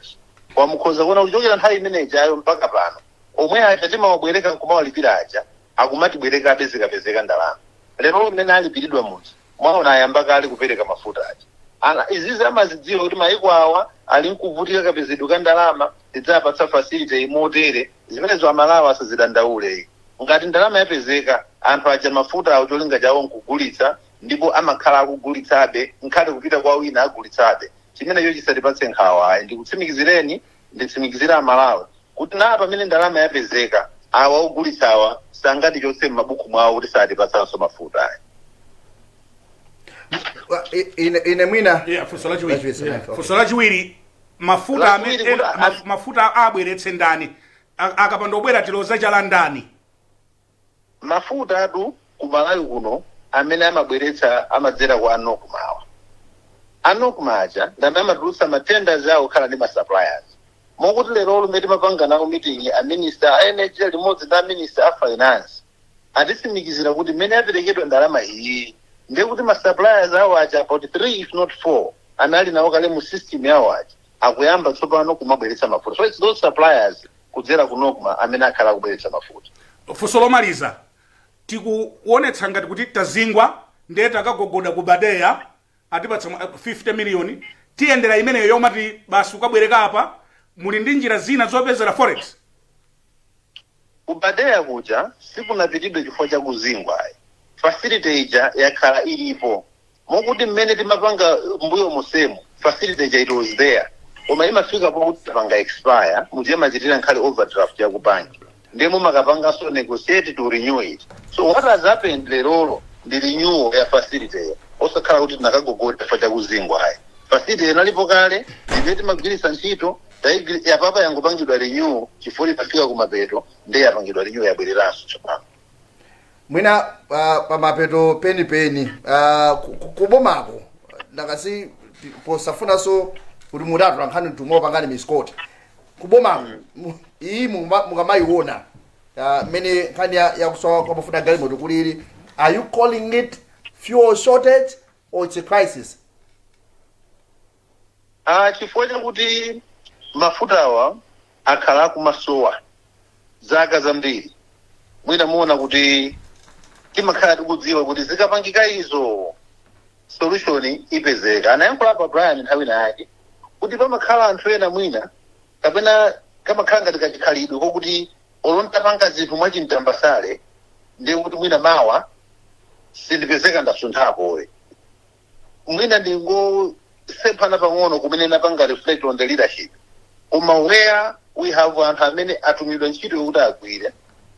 [SPEAKER 17] Kwamukhoza kuona kuchokera nthawi imeneyi mpaka pano, omwe aja timawabwereka nkumawalipira aja akumatibwerekabe zikapezeka ndalama. Lero mmene alipiridwa munthu, mwaona ayamba kale kupereka mafuta aja. Ana izizi amazidziwa kuti maiko awa ali nkuvutika kapezedwe ka ndalama, tidzapatsa facility imotere. Zimenezo Amalawi asazidandaule. Ngati ndalama yapezeka, anthu aja mafuta awo cholinga chawo nkugulitsa, ndipo amakhala akugulitsabe, nkhale kupita kwa wina agulitsabe. Chimenecho chisatipatse nkhawa, ayi. Ndikutsimikizireni, nditsimikizira Amalawi kuti na pamene ndalama yapezeka, awa ogulitsawa sangatichotse m'mabuku mwawo kuti satipatsanso mafuta, ayi.
[SPEAKER 3] Ine mwina
[SPEAKER 1] Yeah, funso lachiwiri.
[SPEAKER 3] Lachiwiri, okay.
[SPEAKER 1] Funso lachiwiri, mafuta amene
[SPEAKER 17] Lachiwiri kuti
[SPEAKER 1] mafuta abweretse ndani? Akapanda obwera, tiloza chala ndani?
[SPEAKER 17] Mafuta atu ku Malawi kuno amene amabweretsa amadzera kwa a NOCMA awa. A NOCMA aja ndamene amatulutsa ma tenders awo kukhala ndi ma suppliers, mokuti lero lumene timapanga nawo meeting, a minister a energy limodzi ndi a minister a finance atitsimikizira kuti mmene aperekedwa ndalama iyi, ndiye kuti ma suppliers awo aja about three if not four anali nawo kale mu system yawo aja akuyamba tsopano kumabweretsa mafuta. So it's those suppliers kudzera ku NOCMA amene akhala akubweretsa mafuta.
[SPEAKER 1] Funso lomaliza, tikuonetsa ngati kuti tazingwa, ndiye takagogoda ku BADEA, atipatsa 50 million. Tiyendera imeneyo yomati basi ukabwereka apa? Muli ndi njira zina zopezera forex?
[SPEAKER 17] Ku BADEA kuja sikunapitidwe chifukwa cha kuzingwa, ayi. Facility ija yakhala ilipo, mokuti mmene timapanga mbuyo musemu, facility ija it was there, koma imafika pokuti tapanga expire, muja machitira nkhale overdraft ya ku banki, ndiye mumakapanganso negotiate to renew it. So what has happened lerolo ndi renewal ya facility yo, osakhala kuti tinakagogoda chifukwa cha kuzingwa, ayi. Facility inalipo kale, ndiye timagwiritsa ntchito. Yapapa yangopangidwa renew chifukwa imafika kumapeto, ndiye yapangidwa renew, yabwereranso tsopano.
[SPEAKER 3] Mwina pamapeto penipeni, kubomako ndakasi posafunanso kuti mutatu ankhani tumopangani misquote, kubomako iyi mukamayiona mmene nkhani yakusowa kwa mafuta galimoto kulili, are you calling it fuel shortage or it's a crisis?
[SPEAKER 17] Chifukwa chakuti mafutawa akhala akumasowa zaka zambiri, mwina muona kuti timakhala tikudziwa kuti zikapangika izo, solution ipezeka. Anayankhula pa Brian nthawi yake kuti pamakhala anthu ena mwina kapena kamakhala ngati kachikhalidwe kokuti olontapanga zinthu mwachimtambasale, ndiye kuti mwina mawa sindipezeka ndasunthapo we. Mwina ndingosemphana pang'ono kumene napanga reflect on the leadership, koma where we have anthu amene atumidwa ntchito yokuti agwire,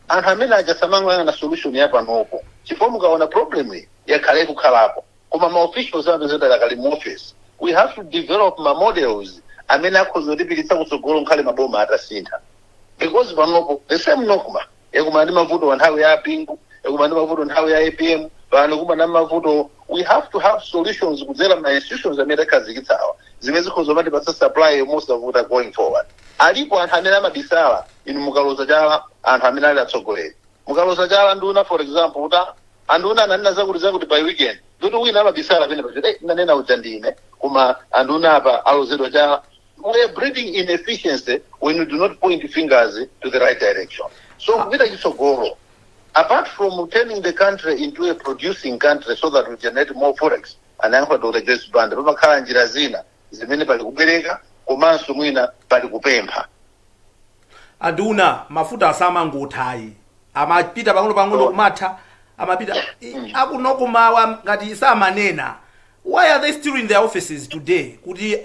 [SPEAKER 17] anthu amene aja samangoyang'ana solution ya panopo, chifukwa mukaona problem iyi yakhala ikukhalapo, koma ma officials amapezeka akali mu office. We have to develop ma models amene akhoza kutipititsa kutsogolo nkhale maboma atasintha, because panopo the same NOCMA yakumana ndi mavuto wa nthawi ya Bingu, yakumana ndi mavuto nthawi ya APM. Pano kumana mavuto, we have to have solutions kudzera ma institutions amene takhazikitsawa, zimene zikhoza matipatsa supply mosavuta going forward. Alipo anthu amene amabisala. Inu mukaloza chala anthu amene ali atsogoleri, mukaloza chala nduna, for example, kuti anduna ananena zakuti zakuti by weekend, ndoti wina amabisala pene pacho, "Nanena uja ndine, koma anduna apa alozedwa chala." We are breeding inefficiency when we do not point fingers to the right direction. So kupita chitsogolo, apart from turning the country into a producing country so that we generate more forex, anayankha Dr Joyce Banda, pamakhala njira zina zimene pali kubereka komanso mwina pali kupempha.
[SPEAKER 2] Anduna, mafuta asamangothayi, amapita pang'ono pang'ono kumatha, amapita akunokumawa ngati samanena. Why are they still in their offices today? Kuti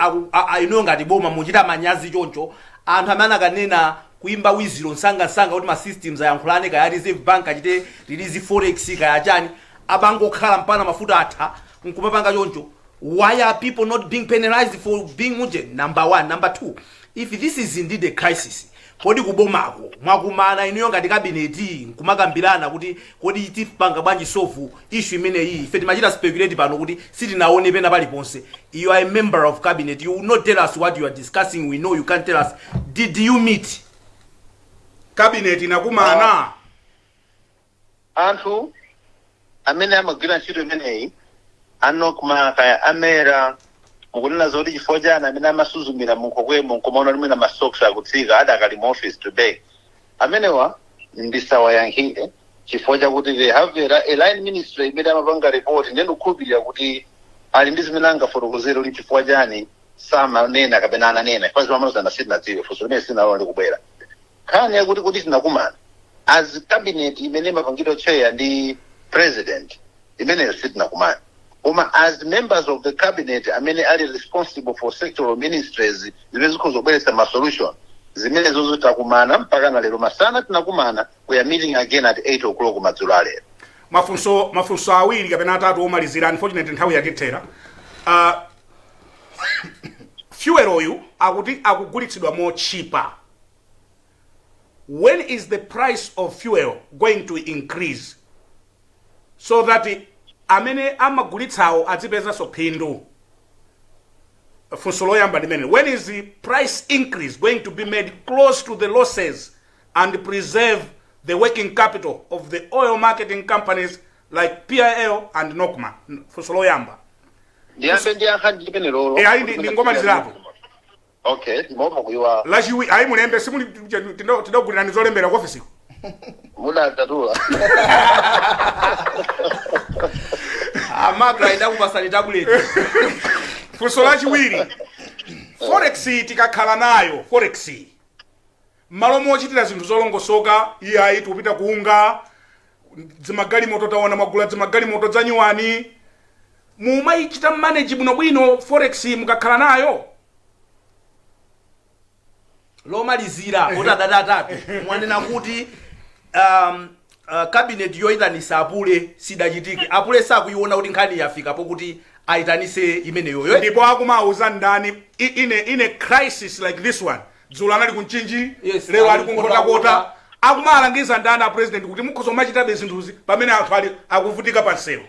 [SPEAKER 2] inuyo ngati boma muchita manyazi choncho, anthu amene akanena kuimba wiziro msangamsanga kuti ma systems ayankhulane, kaya Reserve Bank achite release forex, kaya chani, abangokhala mpana mafuta atha nkumapanga choncho. Why are people not being penalized for being muje? Number one. Number two, if this is indeed a crisis, kodi kubomako mwakumana inuyo ngati cabinet nkumakambirana kuti kodi tipanga bwanji solve issue imeneyi? Ife timachita speculate pano kuti sitinaone pena paliponse. You are a member of cabinet, you will not tell us what you are discussing. We know you can't tell us. Did you meet?
[SPEAKER 1] Cabinet inakumana?
[SPEAKER 17] Anthu amene amagwira ntchito imeneyi, a NOCMA kaya a MERA, mukunena zoti chifukwa chani amene amasuzumira munkhokwemo nkumaona limwena ma stocks akutsika adakali mu office today? Amenewa ndisawayankhire chifukwa chakuti they have a line ministry imene amapanga report. Ndiye ndikukhulupirira kuti ali ndi zimene angafotokozere kuti chifukwa chani samanena kapena ananena, chifukwa zimene sitinadziwe. Funso limene sitinalona likubwera, nkhani yakuti kuti tinakumana as cabinet imene imapangidwa chair ndi president, imeneyo sitinakumana, koma as members of the cabinet amene ali responsible for sectoral ministries zimene zikhoza kubweretsa ma solution, zimenezozo takumana. Mpaka na lero masana tinakumana. We are meeting again at 8 o'clock madzulo alero.
[SPEAKER 1] Mafunso awiri kapena atatu omalizira, unfortunately nthawi yatithera. Fuel oyu akuti akugulitsidwa mochipa. When is the price of fuel going to increase so that amene amagulitsawo azipezanso phindu? Funso loyamba limene: when is the price increase going to be made close to the losses and preserve the working capital of the oil marketing companies like PIL and NOCMA? Funso loyamba.
[SPEAKER 17] Ndiyambe ndiyankha ndipene lolo.
[SPEAKER 1] Eh, ayi, ndingomalizirapo.
[SPEAKER 17] Okay, ndimaopa kuiwala.
[SPEAKER 1] Lachiwi, ayi, mulembe, simuli tidagulirani zolembera ku ofisiko?
[SPEAKER 17] Mudatatula.
[SPEAKER 2] Amagra idakupasani tablet.
[SPEAKER 1] Funso lachiwiri: forex, tikakhala nayo forex, malo mochitira zinthu zolongosoka, iyayi, tikupita kuunga zimagalimoto, taona mwagula zimagalimoto zanyuwani. Mumayichita manage bwinobwino forex mukakhala nayo?
[SPEAKER 2] Lomalizira, kuti adati atatu, mwanena kuti cabinet yoyitanisa apule sidachitike. Apule sakuiona kuti nkhani yafika pokuti ayitanise imeneyoyo?
[SPEAKER 1] Ndipo akumauza ndani in a crisis like this one? Dzulo anali kuMchinji, lero ali kuNkhotakota. Akumalangiza ndani a president kuti mukhoza kumachitabe zinthuzi pamene anthu ali akuvutika pansewu?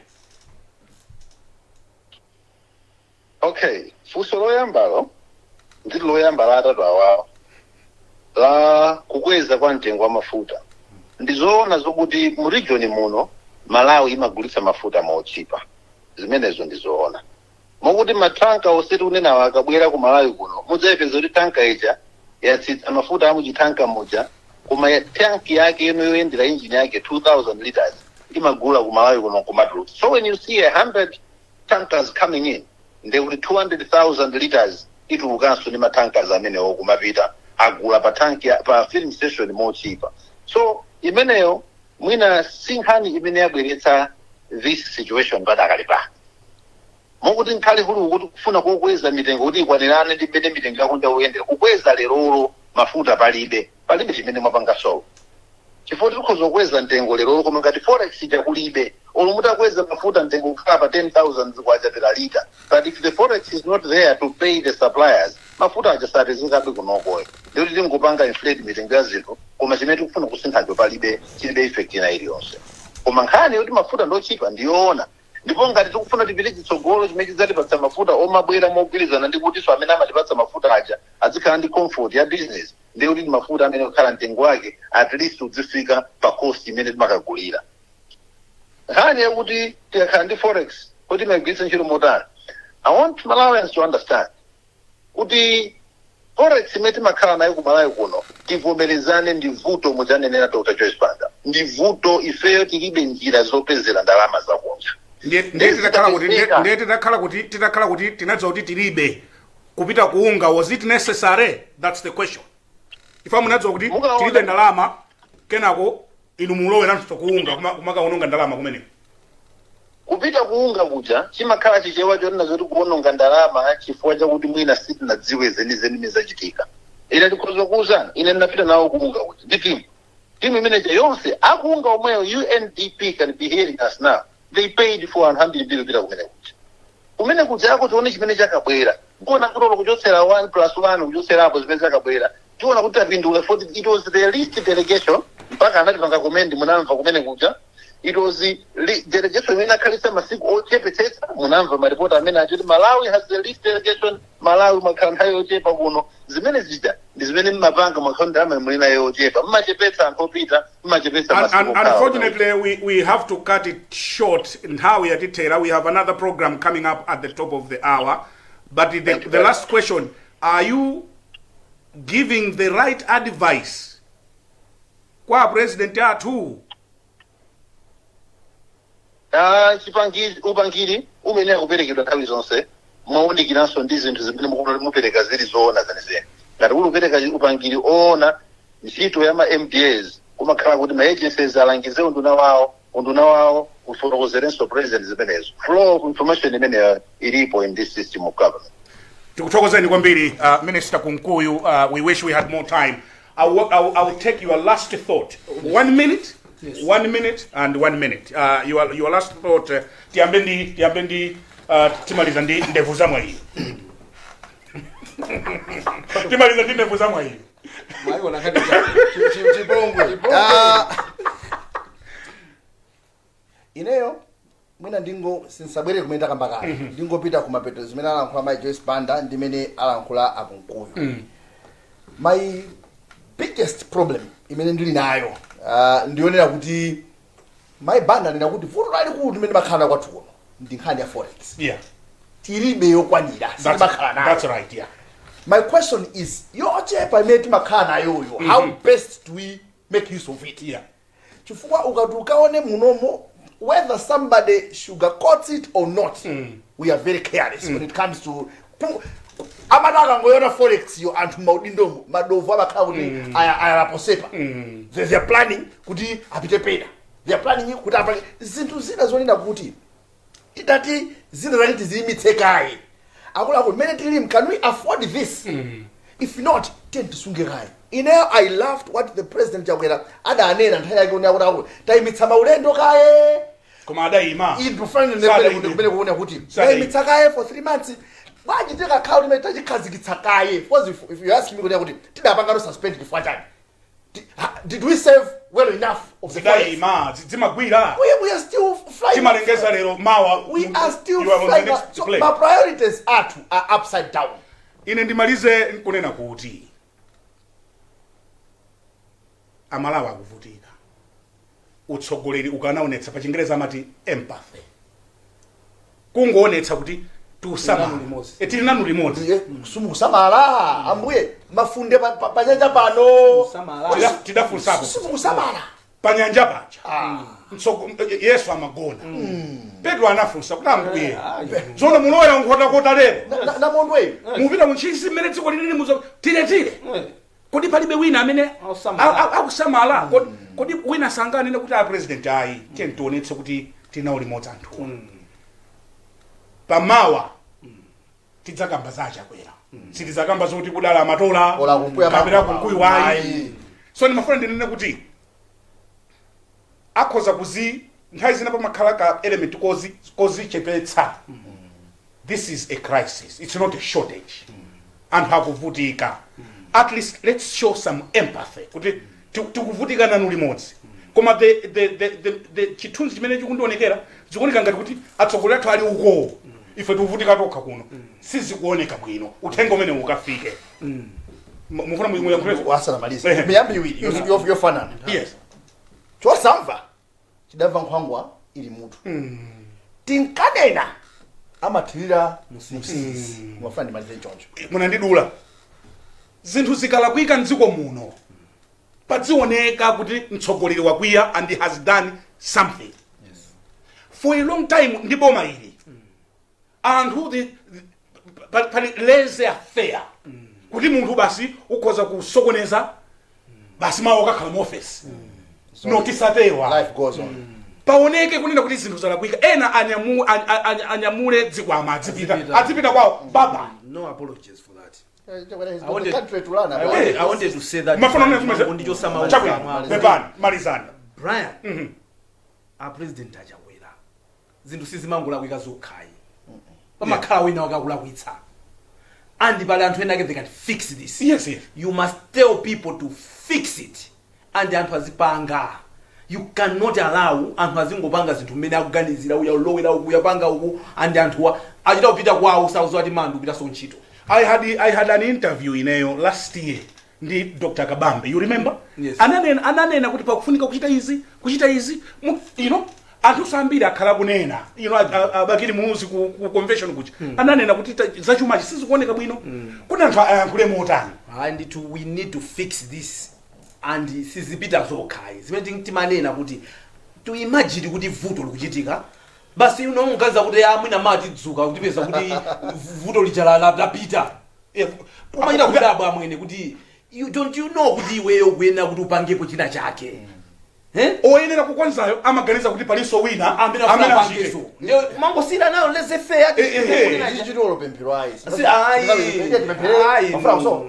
[SPEAKER 17] Okay, funso loyambalo, nditi loyamba la atatu awawa, la kukweza kwa mtengo wa mafuta, ndizoona zokuti mu region muno Malawi imagulitsa mafuta mochipa. Zimenezo ndizoona, mokuti matanka oseti unenawo akabwera ku Malawi kuno, mudzayipeza kuti tanka ija yatsitsa mafuta amuchitanka muja, koma tanki yake ino yoyendera engine yake 2000 liters imagula ku Malawi kuno kumatulutsa. So when you see 100 tankers coming in, ndekuti 200,000 liters itulukanso ndi matankers amenewo kumapita, agula pa tanki pa filling station mochipa. So imeneyo mwina si nkhani imene yabweretsa this situation padakali pano, mokuti nkhali kuli kuti kufuna kokweza mitengo kuti ikwanirane ndi mmene mitengo yakunja kuyendera. Kukweza lerolo mafuta, palibe chimene mwapanga solve, chifukwa tikhoza kukweza mtengo lerolo, koma ngati forex ija kulibe, olo mutakweza mafuta mtengo kukhala pa 10,000 kwacha per liter, but if the forex is not there to pay the suppliers, mafuta aja sapezekabe kunokoyo. Ndikuti tingopanga inflate mitengo ya zinthu, koma chimene tikufuna kusinthacho palibe, chilibe effect ina iliyonse. Koma nkhani yoti mafuta ndochipa ndiyoona, ndipo ngati tikufuna tipite chitsogolo chimene chidzatipatsa mafuta omabwera mogwirizana ndi kutinso amene amatipatsa mafuta aja azikhala ndi comfort ya business, ndiye kuti mafuta amene kukhala mtengo wake at least udzifika pa cost imene timakagulira. Nkhani yakuti tikakhala ndi forex, kuti timagwiritsa ntchito motani, I want Malawians to understand kuti forex imene timakhala nayo ku Malawi kuno, tivomerezane, ndi vuto. Mujanenera Dr Joyce Banda, ndi vuto. Ifeyo tilibe njira zopezera ndalama zakunja.
[SPEAKER 1] Ndiye titakhala kuti tinadziwa kuti tilibe, kupita ku UNGA, was it necessary? That's the question. Ifa munadziwa kuti tilibe ndalama, kenako inu muloweranso ku UNGA kumakaononga ndalama kumeneko.
[SPEAKER 17] Kupita ku UNGA kuja chimakhala Chichewa chonena zoti kuononga ndalama, chifukwa chakuti mwina sitinadziwe zenizeni zachitika. Ine ndikhoza kuwuzani, ine ndinapita nawo ku UNGA kuja ndi timu imeneja yonse aku UNGA omweyo. UNDP can be hearing us now. They paid for anthu ambirimbiri kupita kumene kuja. Kumene kujako tione chimene chakabwera. Nkuona kuti olo kuchotsera 1 plus 1, kuchotserapo zimene zakabwera, tiona kuti tapindula. For it was the least delegation, mpaka anatipanga comment, munamva kumene kuja. It was the delegation imene akhalitsa masiku ochepetsetsa. Munamva maripoti amene achiti Malawi has the least delegation. Malawi mwakhala nthawi yochepa kuno. Zimene zija ndi zimene mmapanga mwakhala ndalama muli nayo yochepa, mmachepetsa anthu opita, mmachepetsa masiku okhala.
[SPEAKER 1] Unfortunately, we have to cut it short. Nthawi yatithera. We have another program coming up at the top of the hour. But the last question, are you giving the right advice kwa president athu?
[SPEAKER 17] Ah, chipangiri, upangiri umene akuperekedwa nthawi zonse mwaunikiranso ndi zinthu zimene mukuona mupereka zili zoona zenizeni. Ngati uli upereka upangiri oona, ntchito ya ma MDAs kumakhala kuti ma agencies alangize unduna wawo, unduna wawo ufotokozerenso president zimenezo. Flow of information imeneyo ilipo in this system of government.
[SPEAKER 1] Tikuthokozeni kwambiri, Minister Kunkuyu. We wish we had more time. I will take your last thought. One minute.
[SPEAKER 2] Yes.
[SPEAKER 1] One minute and one minute. Your last thought. Tiyambe ndi timaliza ndi ndevu za mwayi. Timaliza ndi ndevu za mwayi.
[SPEAKER 5] Mwayiona nkhani.
[SPEAKER 3] Chipongwe. Ah, ineyo mwina ndingo sinsabwere kumene takamba kale, ndingopita kumapeto zimene alankhula Mai Joyce Banda ndimene alankhula aKunkuyu. My biggest problem imene ndili nayo, ndionera kuti Mai Banda nena kuti vuto lalikulu limene makhala kwathu kuno ndi nkhani ya forex. Tilibe yokwanira, sitimakhala nayo.
[SPEAKER 1] That's right, yeah.
[SPEAKER 3] My question is, yochepa imene timakhala nayoyo, how best do we make use of it? Chifukwa ukati ukaone munomo, whether somebody sugarcoats it or not, we are very careless when it comes to amati akangoyona forex yo, anthu maudindomo madovu amakhala kuti ayalaposepa. They are planning kuti apite pena, they are planning kuti apange zinthu zina zonena kuti tidati zina zake tiziyimitse kaye. Akuluakulu, mmene tili, can we afford this? If not, tiye tisunge kaye. Ineyo I loved what the President Chakwera adanena nthawi yake, onena kuti akulu, tayimitsa maulendo kaye.
[SPEAKER 1] Koma adayima?
[SPEAKER 3] Kumene kuona kuti tayimitsa kaye for 3 months, bwanji tikakhala kuti tachikhazikitsa kaye? Because if you ask me kuti tidapangano suspend chifukwa chani, did we save well enough of the forex?
[SPEAKER 1] Zidayima, zimagwira.
[SPEAKER 3] We are still flying.
[SPEAKER 1] Timalengeza lero, mawa
[SPEAKER 3] We are still
[SPEAKER 1] you are on the
[SPEAKER 3] flying.
[SPEAKER 1] next
[SPEAKER 3] So
[SPEAKER 1] plane.
[SPEAKER 3] my priorities athu are upside down.
[SPEAKER 1] Ine ndimalize nkunena kuti Amalawi akuvutika. Utsogoleri ukanaonetsa, pa Chingereza amati empathy, kungoonetsa kuti tiusamala.
[SPEAKER 2] Tili nanu limodzi.
[SPEAKER 1] Tili nanu limodzi.
[SPEAKER 3] Simukusamala ambuye, mafunde pa nyanja pano.
[SPEAKER 2] Kusamala.
[SPEAKER 1] Tidafunsapo.
[SPEAKER 3] Simukusamala.
[SPEAKER 1] Panyanja paja Yesu amagona, Petro anafunsa kuti, "Ambuye, zoona mulowera Nkhotakota lero?"
[SPEAKER 3] Namondweyo.
[SPEAKER 1] Mupita kuntchisi mmene dziko lilili muzo tiletile, kodi palibe wina amene
[SPEAKER 2] Akusamala.
[SPEAKER 1] Akusamala? Kodi wina sanganene kuti, "A president, ayi, tiye tionetse kuti tinawo limodzi anthuwa"? Pamawa tidzakamba za Achakwera, sitidzakamba zoti kudala amatola
[SPEAKER 3] Ola Kunkuyu
[SPEAKER 1] kapena Kunkuyu wayi.
[SPEAKER 3] Ayi.
[SPEAKER 1] So ndimafuna ndinene kuti akhoza kuzi nthawi zina pamakhala ka element kozichepetsa. This is a crisis, it's not a shortage. Anthu akuvutika. At least let's show some empathy kuti tikuvutika nanu limodzi. Koma the chithunzi chimene chikundionekera, zikuoneka ngati kuti atsogoleri athu ali uko, ife tikuvutika tokha kuno. Sizikuoneka bwino. Uthenga umene ukafike. Mufuna muyankhulezo?
[SPEAKER 3] Asanamalize.
[SPEAKER 1] Ehe.
[SPEAKER 3] Miyambi iwiri yofanana. Chosamva chidamva nkhwangwa ili mutu. Tinkanena amathirira msisi. Mafuna ndimalize choncho.
[SPEAKER 1] Munandidula. Zinthu zikalakwika mdziko muno, padzioneka kuti mtsogoleri wakwiya and he has done something. For a long time ndi boma ili, anthu pali laissez faire, kuti munthu basi ukhoza kusokoneza, basi mawu akakhala mu office. No, tisatewa.
[SPEAKER 3] Life goes on.
[SPEAKER 1] Paoneke kunena kuti zinthu zalakwika, ena anyamule dzikwama, adzipita, adzipita kwawo baba.
[SPEAKER 2] No apologies for that.
[SPEAKER 3] He's
[SPEAKER 2] I
[SPEAKER 3] got the
[SPEAKER 2] wanted-
[SPEAKER 3] country to run.
[SPEAKER 2] I wanted to say that.
[SPEAKER 1] Mafuna kunena zimene-
[SPEAKER 2] Ndichosa mawu
[SPEAKER 1] Chabwino,
[SPEAKER 2] kamwa.
[SPEAKER 1] pepani, malizani.
[SPEAKER 2] Brian, a President aChakwera, zinthu sizimangolakwika zokhayi, pamakhala wina wakakulakwitsa, and pali anthu ena ake they can fix this. You must tell people to fix it and anthu azipanga. You cannot allow anthu azingopanga zinthu mmene akuganizira, uya ulowera uku, uyapanga uku, and anthuwa achita kupita kwawo, sauziwa ati mandu kupitaso ntchito.
[SPEAKER 1] I had an interview ineyo last year ndi Dr. Kabambe, you remember?
[SPEAKER 2] Yes.
[SPEAKER 1] Ananena kuti pakufunika kuchita izi, kuchita izi. Anthu ambiri akhala kunena, abakili muzi ku convention kucha ananena kuti zachumachi sizikuoneka bwino, kuti anthu ayankhule motani?
[SPEAKER 2] And we need to fix this and sizipita zokhayi. Zimene timanena kuti to imagine kuti vuto likuchitika basi, unomuganiza kuti amwina mati dzuka kutipeza kuti vuto lija lapita. Umachita kudabwa amwene kuti you don't, you know kuti iweyo ukuyenera kuti upangepo china chake. Eh?
[SPEAKER 1] Oyenera kukonzayo amaganiza kuti palinso wina
[SPEAKER 2] amene
[SPEAKER 1] amene
[SPEAKER 2] afuna
[SPEAKER 1] achite.
[SPEAKER 2] apangeso. Ndiye mangosiyana nayo laissez faire.
[SPEAKER 3] Chichitolo pemphero ayi.
[SPEAKER 2] Ayi. Ayi,
[SPEAKER 3] Mafuna
[SPEAKER 2] no.
[SPEAKER 3] kusowa.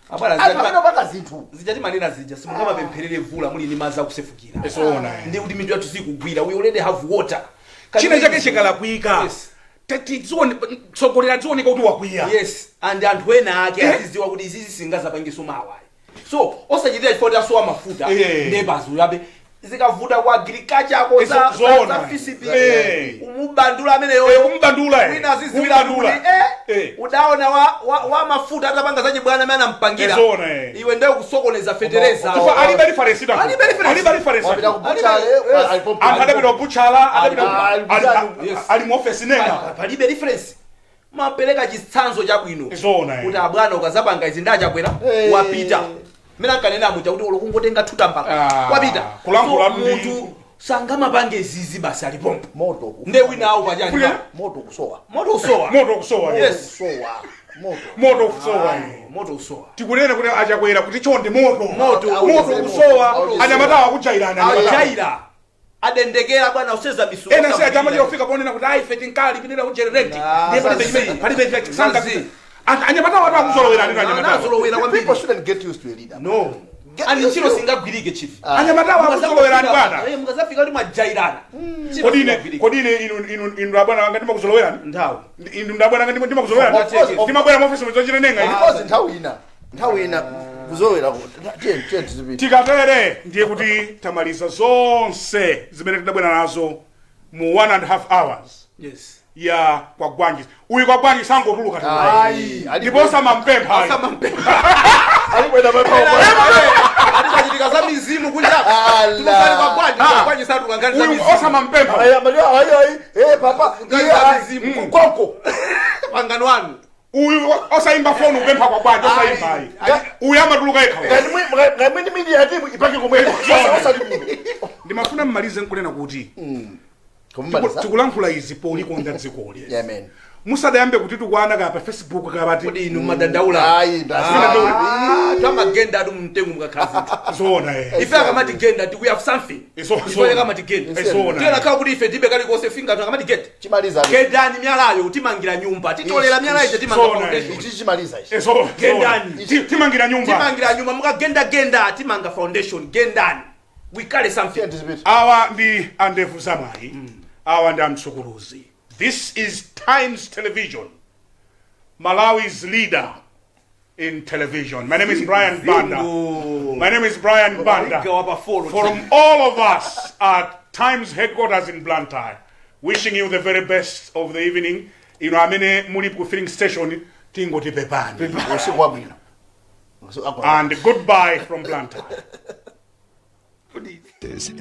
[SPEAKER 2] Abwana,
[SPEAKER 3] Anthu amene opanga zinthu.
[SPEAKER 2] Zija timanena zija, simungamapempherere mvula muli ndi madzi akusefukira.
[SPEAKER 1] Zoona, eh.
[SPEAKER 2] Ndi kuti mitu yathu sikugwira. We already have water.
[SPEAKER 1] China chake chikalakwika, tsogoleri adzioneka kuti wakwiya.
[SPEAKER 2] Yes, and anthu ena ake
[SPEAKER 1] Eh?
[SPEAKER 2] azidziwa kuti izizi singazapangiso mawa. So osachitira chifukwa kuti asowa mafuta, neighbors uyabe zikavuta ku agriculture ako
[SPEAKER 1] Zoona.
[SPEAKER 2] za FISP, umubandula ameneyo.
[SPEAKER 1] Kumubandula, eh.
[SPEAKER 2] Wina aziziwira kuti
[SPEAKER 1] Kumubandula.
[SPEAKER 2] udaona wa mafuta atapanga zachibwana amene anampangira.
[SPEAKER 1] Zoona, eh.
[SPEAKER 2] Iwe ndiye kusokoneza fetereza.
[SPEAKER 1] Chifukwa alibe reference ita.
[SPEAKER 2] Alibe reference.
[SPEAKER 1] Alibe reference.
[SPEAKER 3] Wapita ku butchale,
[SPEAKER 2] Yes.
[SPEAKER 3] alipo-
[SPEAKER 1] Anthu adapita kubutchala, adapita
[SPEAKER 2] Yes.
[SPEAKER 1] ali mu office nena.
[SPEAKER 2] Palibe reference. Mapereka chitsanzo chabwino
[SPEAKER 1] Zoona, eh.
[SPEAKER 2] kuti abwana, ukazapanga izi ndachakwera wapita, mmene ankanena muja kuti ulokungotenga tutambala wapita.
[SPEAKER 1] Kulankhula
[SPEAKER 2] So,
[SPEAKER 1] munthu
[SPEAKER 2] sangamapange izizi basi alipompo.
[SPEAKER 3] Moto.
[SPEAKER 2] Nde wina awo pachani.
[SPEAKER 3] Moto kusowa.
[SPEAKER 2] Moto usowa.
[SPEAKER 1] Moto kusowa.
[SPEAKER 2] Yes.
[SPEAKER 3] Kusowa. Moto.
[SPEAKER 1] Moto kusowa.
[SPEAKER 2] Moto usowa.
[SPEAKER 1] Tikunena kuti achakwera kuti chonde moto.
[SPEAKER 2] Moto.
[SPEAKER 1] Moto kusowa. Anyamatawa akujairana, anyamatawa.
[SPEAKER 2] Ajaira, adendekera bwana, useza misuko.
[SPEAKER 1] Ena si achama chofika ponena kuti ayi, ife tinkali pinena ku generate. Ndiye palibe chimene, palibe sanga. Anyamatawa atu akuzolowera ndito anyamatawa.
[SPEAKER 2] Anazolowera kwambiri.
[SPEAKER 3] People shouldn't get used to a leader.
[SPEAKER 2] No.
[SPEAKER 3] Get
[SPEAKER 2] And
[SPEAKER 3] used
[SPEAKER 2] ntchito
[SPEAKER 3] to-
[SPEAKER 2] singagwirike, chief.
[SPEAKER 1] Anyamatawa akuzolowerani bwana.
[SPEAKER 2] Mukazafika kuti mwajairana.
[SPEAKER 1] Kodi ine inu abwana anga ndimakuzolowerani?
[SPEAKER 2] Nthawi.
[SPEAKER 1] Inu ndabwana anga ndimakuzolowerani?
[SPEAKER 3] Of course,
[SPEAKER 1] Ndimabwera mu office muzochita nenga ine.
[SPEAKER 3] Of course, nthawi ina kuzolowera tiye tiye tizipita.
[SPEAKER 1] Tikatere ndiye kuti tamaliza zonse zimene tidabwera nazo mu 1.5 hours ya Kwagwanji. Uyu Kwagwanji sangotuluka,
[SPEAKER 3] Ayi,
[SPEAKER 1] ndipo osamampempha ayi.
[SPEAKER 3] Alikwenda
[SPEAKER 2] Atipachitika za mizimu kunja. Tikusali Kwagwanji, Kwagwanji satukangani za
[SPEAKER 1] Uyu
[SPEAKER 2] mizimu.
[SPEAKER 1] osamampempha.
[SPEAKER 3] Ayi, ayi, ayi, eh, papa,
[SPEAKER 2] Ngani
[SPEAKER 3] iye,
[SPEAKER 2] za
[SPEAKER 3] ayi,
[SPEAKER 2] mizimu.
[SPEAKER 3] konko.
[SPEAKER 2] Pangano anu.
[SPEAKER 1] Uyu osayimba foni upempha Kwagwanji, osayimba ayi. Uyu amatuluka yekha.
[SPEAKER 3] Ngati mwini media team ipake komweko. Osati kuno.
[SPEAKER 1] Ndimafuna mmalize nkunena kuti
[SPEAKER 3] Kumaliza.
[SPEAKER 1] Tikulankhula izi polikonda dzikoli.
[SPEAKER 3] Yeah, man.
[SPEAKER 1] Musadayambe kuti tikwana kapa Facebook kapati.
[SPEAKER 2] Kodi inu madandaula?
[SPEAKER 3] Ayi,
[SPEAKER 2] Tamagenda atu mtengo mukakhala zinthu.
[SPEAKER 1] Zoona, eh.
[SPEAKER 2] Ife akamati genda ti we have something. Ife akamati genda.
[SPEAKER 1] Zoona.
[SPEAKER 2] Tiyena khala kuti ife tibe kalikonse finga anthu akamati genda.
[SPEAKER 3] Chimaliza.
[SPEAKER 2] Gendani miyalayo, timangira nyumba, titolera miyalayo ija, timanga foundation.
[SPEAKER 3] Ichi chimaliza ichi.
[SPEAKER 2] Gendani.
[SPEAKER 1] Timangira nyumba.
[SPEAKER 2] Timangira nyumba mukagenda genda, timanga foundation, gendani. We carry something.
[SPEAKER 1] Awa ndi andevu zamayi, awa ndiamtsukuluzi. This is Times Television, Malawi's leader. in television. My name is Brian Banda. My name is Brian Banda. From all of us at Times headquarters in Blantyre, wishing you the very best of the evening. Ino amene muli ku filling station, tingoti pepani.
[SPEAKER 3] Usiku wabwino.
[SPEAKER 1] And goodbye from Blantyre.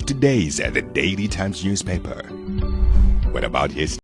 [SPEAKER 18] Today's at the Daily Times newspaper. What about his